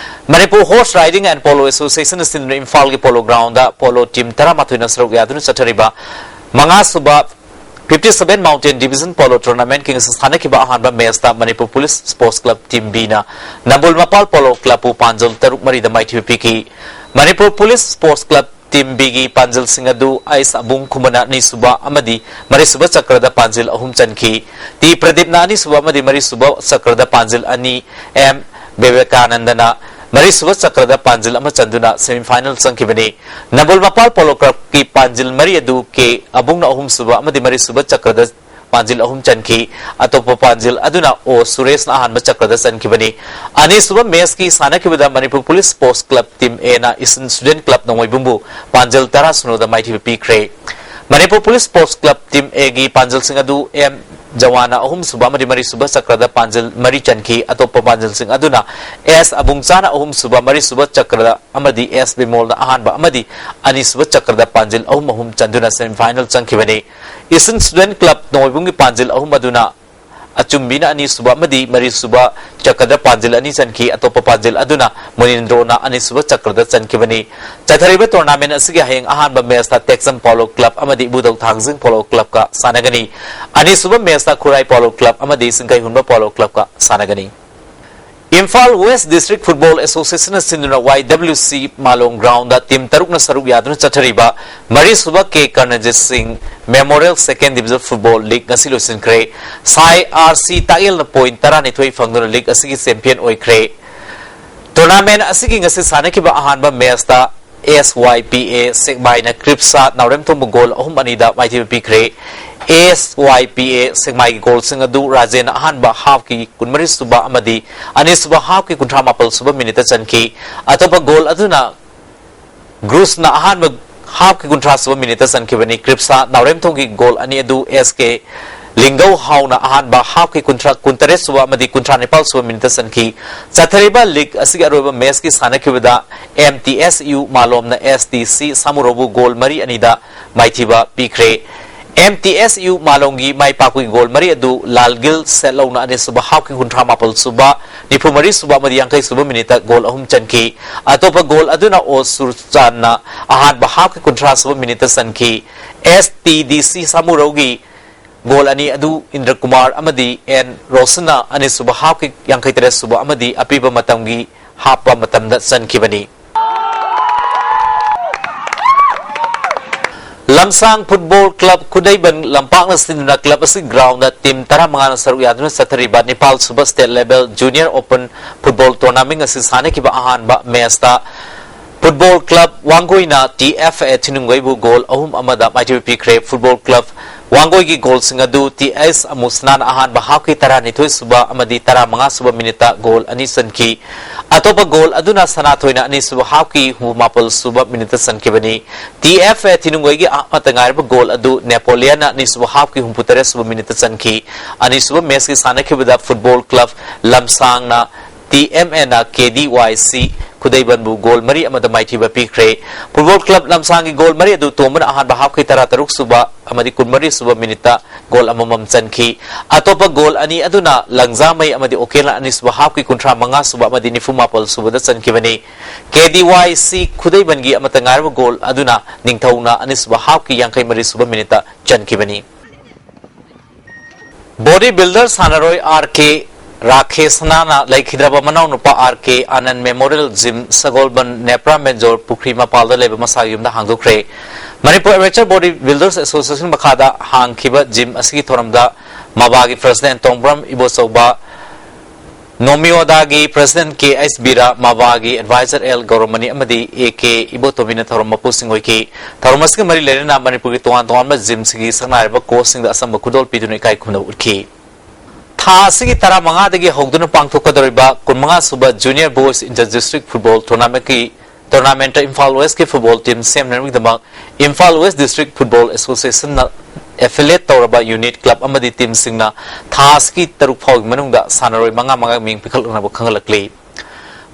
Manipur Horse Riding and Polo Association ꯑꯁꯤꯅ ꯏꯝꯐꯥꯜꯒꯤ ꯄꯣꯂꯣ ꯒ꯭ꯔꯥꯎꯟꯗ ꯄꯣꯂꯣ ꯇꯤꯝ ꯇꯔꯥꯃꯥꯊꯣꯏꯅ ꯁꯔꯨꯛ ꯌꯥꯗꯨꯅ ꯆꯠꯊꯔꯤꯕ ꯃꯉꯥ ꯁꯨꯕ fifty seven Mountain Division Polo Tournamentꯀꯤ ꯉꯁꯤ ꯁꯥꯟꯅꯈꯤꯕ ꯑꯍꯥꯟꯕ ꯃꯦꯆꯇ Manipur police sports club team ꯕꯤꯅ ꯅꯝꯕꯣꯜ ꯃꯄꯥꯜ ꯄꯣꯂꯣ ꯀ꯭ꯂꯕꯄꯨ ꯄꯥꯟꯖꯜ ꯇꯔꯨꯛ ꯃꯔꯤꯗ ꯃꯥꯏꯊꯤꯕ ꯄꯤꯈꯤ꯫ Manipur police sports club team ꯕꯤꯒꯤ ꯄꯥꯟꯖꯜꯁꯤꯡ ꯑꯗꯨ ꯑꯥꯏꯁ ꯑꯕꯨꯡ ꯈꯨꯃꯟꯅ ꯑꯅꯤꯁꯨꯕ ꯑꯃꯗꯤ ꯃꯔꯤꯁꯨꯕ ꯆꯀ꯭ꯔꯗ ꯄꯥꯟꯖꯤꯜ ꯑꯍꯨꯝ ꯆꯟꯈꯤ꯫ ꯇꯤ ꯄ꯭ꯔꯗꯤꯞꯅ ꯑꯅꯤꯁꯨꯕ ꯑꯃꯗꯤ ꯃꯔꯤꯁꯨꯕ ꯆꯀ꯭ꯔꯗ ꯄꯥꯟꯖꯤꯜ ꯑꯅꯤ, ꯑꯦꯝ ꯕꯤꯕꯦꯀꯥꯅꯟꯗꯅ ꯃꯔꯤꯁꯨꯕ ꯆꯀ꯭ꯔꯗ ꯄꯥꯟꯖꯤꯜ ꯑꯃ ꯆꯟꯗꯨꯅ semifinal ꯆꯪꯈꯤꯕꯅꯤ꯫ ꯅꯝꯕꯣꯜ ꯃꯄꯥꯜ ꯄꯣꯂꯣ ꯀ꯭ꯂꯕꯀꯤ ꯄꯥꯟꯖꯤꯜ ꯃꯔꯤ ꯑꯗꯨ ꯀꯦ ꯑꯕꯨꯡꯅ ꯑꯍꯨꯝꯁꯨꯕ ꯑꯃꯗꯤ ꯃꯔꯤꯁꯨꯕ ꯆꯀ꯭ꯔꯗ ꯄꯥꯟꯖꯤꯜ ꯑꯍꯨꯝ ꯆꯟꯈꯤ꯫ ꯑꯇꯣꯞꯄ ꯄꯥꯟꯖꯤꯜ ꯑꯗꯨꯅ ꯑꯣ ꯁꯨꯔꯦꯁꯅ ꯑꯍꯥꯟꯕ ꯆꯀ꯭ꯔꯗ ꯆꯟꯈꯤꯕꯅꯤ꯫ ꯑꯅꯤꯁꯨꯕ ꯃꯦꯆꯀꯤ ꯁꯥꯟꯅꯈꯤꯕꯗ Manipur police sports club team ꯑꯦꯅ ꯏꯁꯇꯔꯟ ꯁ꯭ꯇꯨꯗꯦꯟꯠ ꯀ꯭ꯂꯕ ꯅꯣꯡꯃꯩꯕꯨꯡꯕꯨ ꯄꯥꯟꯖꯤꯜ ꯇꯔꯥ ꯁꯤꯅꯣꯗ ꯃꯥꯏꯊꯤꯕ ꯄꯤꯈ꯭ꯔꯦ꯫ Manipur police sports club team ꯑꯦꯒꯤ ꯄꯥꯟꯖꯜꯁꯤꯡ ꯑꯗꯨ ꯑꯦꯝ ꯖꯋꯥꯅ ꯑꯍꯨꯝꯁꯨꯕ ꯑꯃꯗꯤ ꯃꯔꯤꯁꯨꯕ ꯆꯀ꯭ꯔꯗ ꯄꯥꯟꯖꯜ ꯃꯔꯤ ꯆꯟꯈꯤ꯫ ꯑꯇꯣꯞꯄ ꯄꯥꯟꯖꯜꯁꯤꯡ ꯑꯗꯨꯅ ꯑꯦꯁ ꯑꯕꯨꯡꯆꯥꯅ ꯑꯍꯨꯝꯁꯨꯕ, ꯃꯔꯤꯁꯨꯕ ꯆꯀ꯭ꯔꯗ ꯑꯃꯗꯤ ꯑꯦꯁ ꯕꯤꯃꯣꯜꯅ ꯑꯍꯥꯟꯕ ꯑꯃꯗꯤ ꯑꯅꯤꯁꯨꯕ ꯆꯀ꯭ꯔꯗ ꯄꯥꯟꯖꯤꯜ ꯑꯍꯨꯝ ꯑꯍꯨꯝ ꯆꯟꯗꯨꯅ semi final ꯆꯪꯈꯤꯕꯅꯤ꯫ ꯏꯁꯟ ꯁ꯭ꯇꯨꯗꯦꯟꯠ ꯀ꯭ꯂꯕ ꯅꯣꯡꯃꯥꯏꯕꯨꯡꯒꯤ ꯄꯥꯟꯖꯤꯜ ꯑꯍꯨꯝ ꯑꯗꯨꯅ ꯑꯆꯨꯝꯕꯤꯅ ꯑꯅꯤꯁꯨꯕ ꯑꯃꯗꯤ ꯃꯔꯤꯁꯨꯕ ꯆꯀ꯭ꯔꯗ ꯄꯥꯟꯖꯤꯜ ꯑꯅꯤ ꯆꯟꯈꯤ꯫ ꯑꯇꯣꯞꯄ ꯄꯥꯟꯖꯤꯜ ꯑꯗꯨꯅ ꯃꯨꯅꯤꯟꯗ꯭ꯔꯣꯅ ꯑꯅꯤꯁꯨꯕ ꯆꯀ꯭ꯔꯗ ꯆꯟꯈꯤꯕꯅꯤ꯫ ꯆꯠꯊꯔꯤꯕ tournament ꯑꯁꯤꯒꯤ ꯍꯌꯦꯡ ꯑꯍꯥꯟꯕ matchꯇ ꯇꯦꯛꯆꯝ ꯄꯣꯂꯣ ꯀ꯭ꯂꯕ ꯑꯃꯗꯤ ꯏꯕꯨꯙꯧ ꯊꯥꯡꯖꯤꯡ ꯄꯣꯂꯣ ꯀ꯭ꯂꯕꯀ ꯁꯥꯟꯅꯒꯅꯤ꯫ ꯑꯅꯤꯁꯨꯕ matchꯇ ꯈꯨꯔꯥꯏ ꯄꯣꯂꯣ ꯀ꯭ꯂꯕ ꯑꯃꯗꯤ ꯁꯤꯡꯈꯩꯍꯨꯟꯕ ꯄꯣꯂꯣ ꯀ꯭ꯂꯕꯀ ꯁꯥꯟꯅꯒꯅꯤ꯫ ꯏꯝꯐꯥꯜ ꯋꯦꯁ ꯗꯤꯁꯇ꯭ꯔꯤꯛ ꯐꯨꯠꯕꯣꯜ ꯑꯦꯁꯣꯁꯤꯌꯦꯁꯟꯅ ꯁꯤꯟꯗꯨꯅ ꯋꯥꯏ ꯗꯕ꯭ꯂꯤꯎ ꯁꯤ ꯃꯥꯂꯣꯝ ꯒ꯭ꯔꯥꯎꯟꯗ ꯇꯤꯝ ꯇꯔꯨꯛꯅ ꯁꯔꯨꯛ ꯌꯥꯗꯨꯅ ꯆꯠꯊꯔꯤꯕ ꯃꯔꯤꯁꯨꯕ ꯀꯦ ꯀꯔꯅꯖꯤꯠ ꯁꯤꯡ ꯃꯦꯃꯣꯔꯤꯌꯦꯜ ꯁꯦꯀꯦꯟ ꯗꯤꯕꯤꯖꯟ ꯐꯨꯠꯕꯣꯜ ꯂꯤꯒ ꯉꯁꯤ ꯂꯣꯏꯁꯤꯟꯈ꯭ꯔꯦ꯫ ꯁꯥꯏ ꯑꯥꯔ ꯁꯤ ꯇꯥꯛꯌꯦꯜꯅ ꯄꯣꯏꯟ ꯇꯔꯥꯅꯤꯊꯣꯏ ꯐꯪꯗꯨꯅ ꯂꯤꯒ ꯑꯁꯤꯒꯤ ꯆꯦꯝꯄꯤꯌꯟ ꯑꯣꯏꯈ꯭ꯔꯦ꯫ ꯇꯣꯔꯅꯥꯃꯦꯟ ꯑꯁꯤꯒꯤ ꯉꯁꯤ ꯁꯥꯟꯅꯈꯤꯕ ꯑꯍꯥꯟꯕ ꯃꯦꯆꯇ ꯑꯦꯁ ꯋꯥꯏ ꯄꯤ ꯑꯦ ꯁꯦꯛꯃꯥꯏꯅ ꯀ꯭ꯔꯤꯞꯁꯥ ꯅꯥꯎꯔꯦꯝꯊꯣꯡꯕꯨ ꯒꯣꯜ ꯑꯍꯨꯝ ꯑꯅꯤꯗ ꯃꯥꯏꯊꯤꯕ ꯄꯤꯈ꯭ꯔꯦ꯫ ꯑꯦꯁ ꯋꯥꯏ ꯄꯤ ꯑꯦ ꯁꯦꯛꯃꯥꯏꯒꯤ ꯒꯣꯜꯁꯤꯡ ꯑꯗꯨ ꯔꯥꯖꯦꯟꯅ ꯑꯍꯥꯟꯕ ꯍꯥꯐꯀꯤ ꯀꯨꯟꯃꯔꯤ ꯁꯨꯕ ꯑꯃꯗꯤ ꯑꯅꯤꯁꯨꯕ ꯍꯥꯐꯀꯤ ꯀꯨꯟꯊ꯭ꯔꯥ ꯃꯥꯄꯜ ꯁꯨꯕ ꯃꯤꯅꯤꯠꯇ ꯆꯟꯈꯤ꯫ ꯑꯇꯣꯞꯄ ꯒꯣꯜ ꯑꯗꯨꯅ ꯒ꯭ꯔꯨꯁꯅ ꯑꯍꯥꯟꯕ ꯍꯥꯐꯀꯤ ꯀꯨꯟꯊ꯭ꯔꯥ ꯁꯨꯕ ꯃꯤꯅꯤꯠꯇ ꯆꯟꯈꯤꯕꯅꯤ꯫ ꯀ꯭ꯔꯤꯞꯁꯥ ꯅꯥꯎꯔꯦꯝꯊꯣꯡꯒꯤ ꯒꯣꯜ ꯑꯅꯤ ꯑꯗꯨ ꯑꯦꯁ ꯀꯦ ꯂꯤꯡꯒꯧ ꯍꯥꯎꯅ ꯑꯍꯥꯟꯕ ꯍꯥꯐꯀꯤ ꯀꯨꯟꯊ꯭ꯔꯥ, ꯀꯨꯟꯇꯔꯦꯠ ꯁꯨꯕ ꯑꯃꯗꯤ ꯀꯨꯟꯊ꯭ꯔꯥ ꯅꯤꯄꯥꯜ ꯁꯨꯕ ꯃꯤꯅꯤꯠꯇ ꯆꯟꯈꯤ꯫ ꯆꯠꯊꯔꯤꯕ ꯂꯤꯒ ꯑꯁꯤꯒꯤ ꯑꯔꯣꯏꯕ ꯃꯦꯆꯀꯤ ꯁꯥꯟꯅꯈꯤꯕꯗ ꯑꯦꯝ ꯇꯤ ꯑꯦꯁ ꯌꯨ ꯃꯥꯂꯣꯝꯅ ꯑꯦꯁ ꯇꯤ ꯁꯤ ꯁꯥꯃꯨꯔꯧꯕꯨ ꯒꯣꯜ ꯃꯔꯤ ꯑꯅꯤꯗ ꯃꯥꯏꯊꯤꯕ ꯄꯤꯈ꯭ꯔꯦ꯫ ꯑꯦꯝ ꯇꯤ ꯑꯦꯁ ꯌꯨ ꯃꯥꯂꯣꯝꯒꯤ ꯃꯥꯏ ꯄꯥꯛꯄꯒꯤ ꯒꯣꯜ ꯃꯔꯤ ꯑꯗꯨ ꯂꯥꯜꯒꯤꯜ ꯁꯦꯠꯂꯧꯅ ꯑꯅꯤꯁꯨꯕ ꯍꯥꯐꯀꯤ ꯀꯨꯟꯊ꯭ꯔꯥ ꯃꯥꯄꯜ ꯁꯨꯕ, ꯅꯤꯐꯨ ꯃꯔꯤ ꯁꯨꯕ ꯑꯃꯗꯤ ꯌꯥꯡꯈꯩ ꯁꯨꯕ ꯃꯤꯅꯤꯠꯇ ꯒꯣꯜ ꯑꯍꯨꯝ ꯆꯟꯈꯤ꯫ ꯑꯇꯣꯞꯄ ꯒꯣꯜ ꯑꯗꯨꯅ ꯑꯣ ꯁꯨꯔꯆꯥꯟꯅ ꯑꯍꯥꯟꯕ ꯍꯥꯐꯀꯤ ꯀꯨꯟꯊ꯭ꯔꯥ ꯁꯨꯕ ꯃꯤꯅꯤꯠꯇ ꯆꯟꯈꯤ꯫ ꯑꯦꯁ ꯇꯤ ꯗꯤ ꯁꯤ ꯁꯥꯃꯨꯔꯧꯒꯤ ꯒꯣꯜ ꯑꯅꯤ ꯑꯗꯨ ꯏꯟꯗ꯭ꯔ ꯀꯨꯃꯥꯔ ꯑꯃꯗꯤ ꯑꯦꯟ ꯔꯣꯁꯟꯅ ꯑꯅꯤꯁꯨꯕ ꯍꯥꯐꯀꯤ ꯌꯥꯡꯈꯩ ꯇꯔꯦꯠ ꯁꯨꯕ ꯑꯃꯗꯤ ꯑꯄꯤꯕ ꯃꯇꯝꯒꯤ ꯍꯥꯞꯄ ꯃꯇꯝꯗ ꯆꯟꯈꯤꯕꯅꯤ꯫ ꯂꯝꯁꯥꯡ ꯐꯨꯠꯕꯣꯜ ꯀ꯭ꯂꯕ ꯈꯨꯗꯩꯕꯟ ꯂꯝꯄꯥꯛꯅ ꯁꯤꯟꯗꯨꯅ ꯀ꯭ꯂꯕ ꯑꯁꯤ ꯒ꯭ꯔꯥꯎꯟꯗ ꯇꯤꯝ ꯇꯔꯥꯃꯉꯥꯅ ꯁꯔꯨꯛ ꯌꯥꯗꯨꯅ ꯆꯠꯊꯔꯤꯕ ꯅꯤꯄꯥꯜ ꯁꯨꯕ state level junior open football tournament ꯑꯁꯤ ꯁꯥꯟꯅꯈꯤꯕ ꯑꯍꯥꯟꯕ ꯃꯦꯆꯇ football club ꯋꯥꯡꯒꯣꯏꯅ T F A ꯊꯤꯅꯨꯡꯒꯩꯕꯨ goal ꯑꯍꯨꯝ ꯑꯃꯗ ꯃꯥꯏꯊꯤꯕ ꯄꯤꯈ꯭ꯔꯦ꯫ ꯐꯨꯠꯕꯣꯜ ꯀ꯭ꯂꯕ ꯋꯥꯡꯒꯣꯏꯒꯤ ꯒꯣꯜꯁꯤꯡ ꯑꯗꯨ ꯇꯤ ꯑꯦꯁ ꯑꯃꯨꯁꯅꯥꯅ ꯑꯍꯥꯟꯕ ꯍꯥꯞꯀꯤ ꯇꯔꯥꯅꯤꯊꯣꯏ ꯁꯨꯕ ꯑꯃꯗꯤ ꯇꯔꯥꯃꯉꯥ ꯁꯨꯕ ꯃꯤꯅꯤꯠꯇ ꯒꯣꯜ ꯑꯅꯤ ꯆꯟꯈꯤ꯫ ꯑꯇꯣꯞꯄ ꯒꯣꯜ ꯑꯗꯨꯅ ꯁꯅꯥꯊꯣꯏꯅ ꯑꯅꯤꯁꯨꯕ ꯍꯥꯞꯀꯤ ꯍꯨꯝꯐꯨ ꯃꯥꯄꯜ ꯁꯨꯕ ꯃꯤꯅꯤꯠꯇ ꯆꯟꯈꯤꯕꯅꯤ꯫ ꯇꯤ ꯑꯦꯐ ꯑꯦ ꯊꯤꯅꯨꯡꯒꯩꯒꯤ ꯑꯃꯠꯇ ꯉꯥꯏꯔꯕ ꯒꯣꯜ ꯑꯗꯨ ꯅꯦꯄꯣꯂꯤꯌꯟꯅ ꯑꯅꯤꯁꯨꯕ ꯍꯥꯞꯀꯤ ꯍꯨꯝꯐꯨꯇꯔꯦꯠ ꯁꯨꯕ ꯃꯤꯅꯤꯠꯇ ꯆꯟꯈꯤ꯫ ꯑꯅꯤꯁꯨꯕ ꯃꯦꯆꯀꯤ ꯁꯥꯟꯅꯈꯤꯕꯗ ꯐꯨꯠꯕꯣꯜ ꯀ꯭ꯂꯕ ꯂꯝꯁꯥꯡꯅ ꯇꯤ ꯑꯦꯝ ꯑꯦꯅ ꯀꯦ ꯗꯤ ꯋꯥꯏ ꯁꯤ ꯈꯨꯗꯩꯕꯟꯕꯨ ꯒꯣꯜ ꯃꯔꯤ ꯑꯃꯗ ꯃꯥꯏꯊꯤꯕ ꯄꯤꯈ꯭ꯔꯦ꯫ ꯐꯨꯠꯕꯣꯜ ꯀ꯭ꯂꯕ ꯂꯝꯁꯥꯡꯒꯤ ꯒꯣꯜ ꯃꯔꯤ ꯑꯗꯨ ꯇꯣꯝꯕꯅ ꯑꯍꯥꯟꯕ ꯍꯥꯞꯀꯤ ꯇꯔꯥꯇꯔꯨꯛ ꯁꯨꯕ ꯑꯃꯗꯤ ꯀꯨꯟꯃꯔꯤ ꯁꯨꯕ ꯃꯤꯅꯤꯠꯇ ꯒꯣꯜ ꯑꯃꯃꯝ ꯆꯟꯈꯤ꯫ ꯑꯇꯣꯞꯄ ꯒꯣꯜ ꯑꯅꯤ ꯑꯗꯨꯅ ꯂꯪꯖꯥꯃꯩ ꯑꯃꯗꯤ ꯑꯣꯀꯦꯜꯅ ꯑꯅꯤꯁꯨꯕ ꯍꯥꯞꯀꯤ ꯀꯨꯟꯊ꯭ꯔꯥ ꯃꯉꯥ ꯁꯨꯕ ꯑꯃꯗꯤ ꯅꯤꯐꯨ ꯃꯥꯄꯜ ꯁꯨꯕꯗ ꯆꯟꯈꯤꯕꯅꯤ꯫ ꯀꯦ ꯗꯤ ꯋꯥꯏ ꯁꯤ ꯈꯨꯗꯩꯕꯟꯒꯤ ꯑꯃꯠꯇ ꯉꯥꯏꯔꯕ ꯒꯣꯜ ꯑꯗꯨꯅ ꯅꯤꯡꯊꯧꯅ ꯑꯅꯤꯁꯨꯕ ꯍꯥꯞꯀꯤ ꯌꯥꯡꯈꯩ ꯃꯔꯤ ꯁꯨꯕ ꯃꯤꯅꯤꯠꯇ ꯆꯟꯈꯤꯕꯅꯤ꯫ ꯕꯣꯗꯤ ꯕꯤꯜꯗꯔ ꯁꯥꯟꯅꯔꯣꯏ ꯑꯥꯔ ꯀꯦ ꯔꯥꯈꯦꯁꯅꯥꯅ ꯂꯩꯈꯤꯗ꯭ꯔꯕ ꯃꯅꯥꯎꯅꯨꯄꯥ ꯑꯥꯔ ꯀꯦ ꯑꯥꯅꯟ ꯃꯦꯃꯣꯔꯤꯌꯦꯜ ꯖꯤꯝ ꯁꯒꯣꯜꯕꯟ ꯅꯦꯄ꯭ꯔꯥ ꯃꯦꯟꯖꯣꯔ ꯄꯨꯈ꯭ꯔꯤ ꯃꯄꯥꯜꯗ ꯂꯩꯕ ꯃꯁꯥꯒꯤ ꯌꯨꯝꯗ ꯍꯥꯡꯗꯣꯛꯈ꯭ꯔꯦ꯫ ꯃꯅꯤꯄꯨꯔ ꯑꯦꯃꯦꯆꯔ ꯕꯣꯗꯤ ꯕꯤꯜꯗꯔꯁ ꯑꯦꯁꯣꯁꯤꯌꯦꯁꯟ ꯃꯈꯥꯗ ꯍꯥꯡꯈꯤꯕ ꯖꯤꯝ ꯑꯁꯤꯒꯤ ꯊꯧꯔꯝꯗ ꯃꯕꯥꯒꯤ ꯄ꯭ꯔꯁꯤꯗꯦꯟ ꯇꯣꯡꯕ꯭ꯔꯝ ꯏꯕꯣꯆꯧꯕ, ꯅꯣꯃꯤꯌꯣꯗꯥꯒꯤ ꯄ꯭ꯔꯁꯤꯗꯦꯟ ꯀꯦ ꯑꯩꯆ ꯕꯤꯔꯥ, ꯃꯕꯥꯒꯤ ꯑꯦꯗꯚꯥꯏꯖꯔ ꯑꯦꯜ ꯒꯧꯔꯃꯅꯤ ꯑꯃꯗꯤ ꯑꯦ ꯀꯦ ꯏꯕꯣꯇꯣꯃꯤꯅ ꯊꯧꯔꯝ ꯃꯄꯨꯁꯤꯡ ꯑꯣꯏꯈꯤ꯫ ꯊꯧꯔꯝ ꯑꯁꯤꯒ ꯃꯔꯤ ꯂꯩꯅꯅ ꯃꯅꯤꯄꯨꯔꯒꯤ ꯇꯣꯉꯥꯟ ꯇꯣꯉꯥꯟꯕ ꯖꯤꯝꯁꯤꯡꯒꯤ ꯁꯛꯅꯥꯏꯔꯕ ꯀꯣꯆꯁꯤꯡꯗ ꯑꯆꯝꯕ ꯈꯨꯗꯣꯜ ꯄꯤꯗꯨꯅ ꯏꯀꯥꯏ ꯈꯨꯝꯅꯕ ꯎꯠꯈꯤ꯫ ꯊꯥ ꯑꯁꯤꯒꯤ ꯇꯔꯥꯃꯉꯥꯗꯒꯤ ꯍꯧꯗꯨꯅ ꯄꯥꯡꯊꯣꯛꯀꯗꯧꯔꯤꯕ ꯀꯨꯟꯃꯉꯥ ꯁꯨꯕ Junior Boys Inter District Football Tournamentꯀꯤ, tournamentꯇ ꯏꯝꯐꯥꯜ ꯋꯦꯁꯀꯤ ꯐꯨꯠꯕꯣꯜ ꯇꯤꯝ ꯁꯦꯝꯅꯅꯕꯒꯤꯗꯃꯛ ꯏꯝꯐꯥꯜ ꯋꯦꯁ ꯗꯤꯁꯇ꯭ꯔꯤꯛ ꯐꯨꯠꯕꯣꯜ ꯑꯦꯁꯣꯁꯤꯌꯦꯁꯟꯅ ꯑꯦꯐꯤꯂꯤꯌꯦꯠ ꯇꯧꯔꯕ ꯌꯨꯅꯤꯠ ꯀ꯭ꯂꯕ ꯑꯃꯗꯤ ꯇꯤꯝꯁꯤꯡꯅ ꯊꯥ ꯑꯁꯤꯒꯤ ꯇꯔꯨꯛ ꯐꯥꯎꯒꯤ ꯃꯅꯨꯡꯗ ꯁꯥꯟꯅꯔꯣꯏ ꯃꯉꯥ ꯃꯉꯥ ꯃꯤꯡ ꯄꯤꯈꯠꯂꯛꯅꯕ ꯈꯪꯍꯜꯂꯛꯂꯤ꯫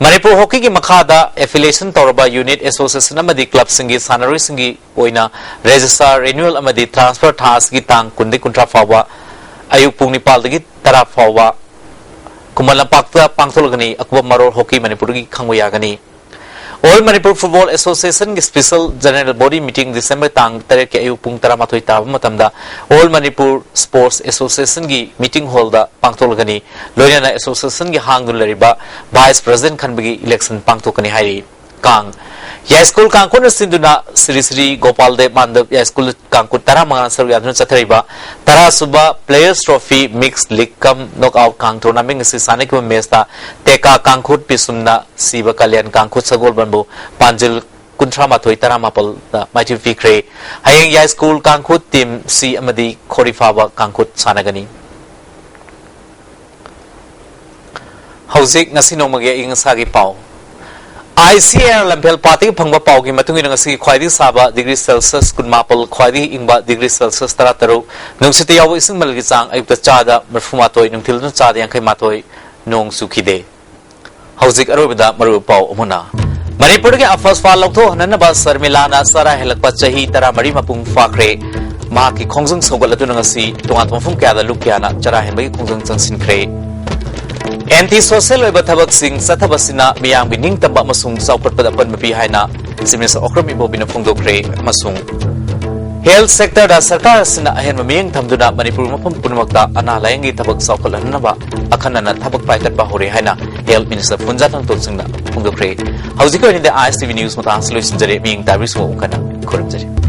ꯃꯅꯤꯄꯨꯔ ꯍꯣꯀꯤꯒꯤ ꯃꯈꯥꯗ ꯑꯦꯐꯤꯂꯤꯌꯦꯁꯟ ꯇꯧꯔꯕ ꯌꯨꯅꯤꯠ, ꯑꯦꯁꯣꯁꯤꯌꯦꯁꯟ ꯑꯃꯗꯤ ꯀ꯭ꯂꯕꯁꯤꯡꯒꯤ ꯁꯥꯟꯅꯔꯣꯏꯁꯤꯡꯒꯤ ꯑꯣꯏꯅ ꯔꯦꯖꯤꯁꯇ꯭ꯔꯥꯔ, ꯔꯤꯅ꯭ꯌꯨꯑꯦꯜ ꯑꯃꯗꯤ ꯇ꯭ꯔꯥꯟꯁꯐꯔ ꯊꯥ ꯑꯁꯤꯒꯤ ꯇꯥꯡ ꯀꯨꯟꯗꯒꯤ ꯀꯨꯟꯊ꯭ꯔꯥ ꯐꯥꯎꯕ ꯑꯌꯨꯛ ꯄꯨꯡ ꯅꯤꯄꯥꯜꯗꯒꯤ ꯇꯔꯥ ꯐꯥꯎꯕ ꯈꯨꯃꯟ ꯂꯝꯄꯥꯛꯇ ꯄꯥꯡꯊꯣꯛꯂꯒꯅꯤ꯫ ꯑꯀꯨꯞꯄ ꯃꯔꯣꯜ ꯍꯣꯀꯤ ꯃꯅꯤꯄꯨꯔꯗꯒꯤ ꯈꯪꯕ ꯌꯥꯒꯅꯤ꯫ All Manipur Football Associationꯒꯤ special general body meeting December ꯇꯥꯡ ꯇꯔꯦꯠꯀꯤ ꯑꯌꯨꯛ ꯄꯨꯡ ꯇꯔꯥꯃꯥꯊꯣꯏ ꯇꯥꯕ ꯃꯇꯝꯗ All Manipur Sports Associationꯒꯤ meeting hallꯗ ꯄꯥꯡꯊꯣꯛꯂꯒꯅꯤ꯫ ꯂꯣꯏꯅꯅ associationꯒꯤ ꯍꯥꯡꯗꯨꯅ ꯂꯩꯔꯤꯕ vice president ꯈꯟꯕꯒꯤ election ꯄꯥꯡꯊꯣꯛꯀꯅꯤ ꯍꯥꯏꯔꯤ꯫ ꯌꯥꯏꯁ꯭ꯀꯨꯜ ꯀꯥꯡꯈꯨꯠꯅ ꯁꯤꯟꯗꯨꯅ ꯁ꯭ꯔꯤ ꯁ꯭ꯔꯤ ꯒꯣꯄꯥꯜ ꯗꯦꯕ ꯃꯥꯟꯗꯕ ꯌꯥꯏꯁ꯭ꯀꯨꯜ ꯀꯥꯡꯈꯨꯠ ꯇꯔꯥꯃꯉꯥꯅ ꯁꯔꯨꯛ ꯌꯥꯗꯨꯅ ꯆꯠꯊꯔꯤꯕ ꯇꯔꯥꯁꯨꯕ Players Trophy Mixed League cum Knockout ꯀꯥꯡ tournament ꯑꯁꯤ ꯁꯥꯟꯅꯈꯤꯕ matchꯇ ꯇꯦꯀꯥ ꯀꯥꯡꯈꯨꯠ ꯄꯤꯁꯨꯝꯅ ꯁꯤꯕ ꯀꯂꯌꯥꯟ ꯀꯥꯡꯈꯨꯠ ꯁꯒꯣꯜꯕꯟꯕꯨ ꯄꯥꯟꯖꯤꯜ ꯀꯨꯟꯊ꯭ꯔꯥ ꯃꯥꯊꯣꯏ ꯇꯔꯥꯃꯥꯄꯜꯗ ꯃꯥꯏꯊꯤꯕ ꯄꯤꯈ꯭ꯔꯦ꯫ ꯍꯌꯦꯡ ꯌꯥꯏꯁ꯭ꯀꯨꯜ ꯀꯥꯡꯈꯨꯠ team C ꯑꯃꯗꯤ ꯈꯣꯔꯤꯐꯥꯕ ꯀꯥꯡꯈꯨꯠ ꯁꯥꯟꯅꯒꯅꯤ꯫ ꯍꯧꯖꯤꯛ ꯉꯁꯤ ꯅꯣꯡꯃꯒꯤ ꯑꯏꯪ ꯑꯁꯥꯒꯤ ꯄꯥꯎ꯫ ICAR ꯂꯝꯐꯦꯜ ꯄꯥꯠꯇꯒꯤ ꯐꯪꯕ ꯄꯥꯎꯒꯤ ꯃꯇꯨꯡ ꯏꯟꯅ ꯉꯁꯤꯒꯤ ꯈ꯭ꯋꯥꯏꯗꯒꯤ ꯁꯥꯕ degree Celsius ꯀꯨꯟꯃꯥꯄꯜ, ꯈ꯭ꯋꯥꯏꯗꯒꯤ ꯏꯪꯕ degree Celsius ꯇꯔꯥꯇꯔꯨꯛ, ꯅꯨꯡꯁꯤꯠꯇ ꯌꯥꯎꯕ ꯏꯁꯤꯡ ꯃꯜꯒꯤ ꯆꯥꯡ ꯑꯌꯨꯛꯇ ꯆꯥꯗ ꯃꯔꯤꯐꯨꯃꯥꯊꯣꯏ, ꯅꯨꯡꯊꯤꯜꯗꯅ ꯆꯥꯗ ꯌꯥꯡꯈꯩ ꯃꯥꯊꯣꯏ, ꯅꯣꯡ ꯆꯨꯈꯤꯗꯦ꯫ ꯍꯧꯖꯤꯛ ꯑꯔꯣꯏꯕꯗ ꯃꯔꯨꯑꯣꯏꯕ ꯄꯥꯎ ꯑꯃꯨꯛ ꯍꯟꯅ꯫ ꯃꯅꯤꯄꯨꯔꯗꯒꯤ ꯑꯐꯁ꯭ꯋꯥ ꯂꯧꯊꯣꯛꯍꯟꯅꯅꯕ ꯁꯔꯃꯤꯂꯥꯅ ꯆꯔꯥ ꯍꯦꯜꯂꯛꯄ ꯆꯍꯤ ꯇꯔꯥꯃꯔꯤ ꯃꯄꯨꯡ ꯐꯥꯈ꯭ꯔꯦ꯫ ꯃꯍꯥꯛꯀꯤ ꯈꯣꯡꯖꯪ ꯁꯧꯒꯠꯂꯗꯨꯅ ꯉꯁꯤ ꯇꯣꯉꯥꯟꯕ ꯃꯐꯝ ꯀꯌꯥꯗ ꯂꯨꯞ ꯀꯌꯥꯅ ꯆꯔꯥ ꯍꯦꯟꯕꯒꯤ ꯈꯣꯡꯖꯪ ꯆꯪꯁꯤꯟꯈ꯭ꯔꯦ꯫ Anti social ꯑꯣꯏꯕ ꯊꯕꯛꯁꯤꯡ ꯆꯠꯊꯕꯁꯤꯅ ꯃꯤꯌꯥꯝꯒꯤ ꯅꯤꯡꯇꯝꯕ ꯑꯃꯁꯨꯡ ꯆꯥꯎꯈꯠꯄꯗ ꯑꯄꯟꯕ ꯄꯤ ꯍꯥꯏꯅ Chief Minister ꯑꯣꯀ꯭ꯔꯝ ꯏꯕꯣꯕꯤꯅ ꯐꯣꯡꯗꯣꯛꯈ꯭ꯔꯦ꯫ ꯑꯃꯁꯨꯡ health sectorꯗ ꯁꯔꯀꯥꯔ ꯑꯁꯤꯅ ꯑꯍꯦꯟꯕ ꯃꯤꯠꯌꯦꯡ ꯊꯝꯗꯨꯅ ꯃꯅꯤꯄꯨꯔ ꯃꯐꯝ ꯄꯨꯝꯅꯃꯛꯇ ꯑꯅꯥ ꯂꯥꯌꯦꯡꯒꯤ ꯊꯕꯛ ꯆꯥꯎꯈꯠꯍꯟꯅꯕ ꯑꯈꯟꯅꯅ ꯊꯕꯛ ꯄꯥꯏꯈꯠꯄ ꯍꯧꯔꯦ ꯍꯥꯏꯅ Health Minister ꯄꯨꯟꯖꯥ ꯊꯥꯡꯇꯣꯟ ꯁꯤꯡꯅ ꯐꯣꯡꯗꯣꯛꯈ꯭ꯔꯦ꯫ ꯍꯧꯖꯤꯛꯀꯤ ꯑꯣꯏꯅꯗꯤ ISTV News ꯃꯇꯥꯡ ꯑꯁꯤ ꯂꯣꯏꯁꯤꯟꯖꯔꯦ꯫ ꯃꯤꯌꯦꯡ ꯇꯥꯕꯤꯔꯤꯁꯤꯕꯨ ꯑꯃꯨꯛ ꯍꯟꯅ ꯈꯨꯔꯨꯝꯖꯔꯤ꯫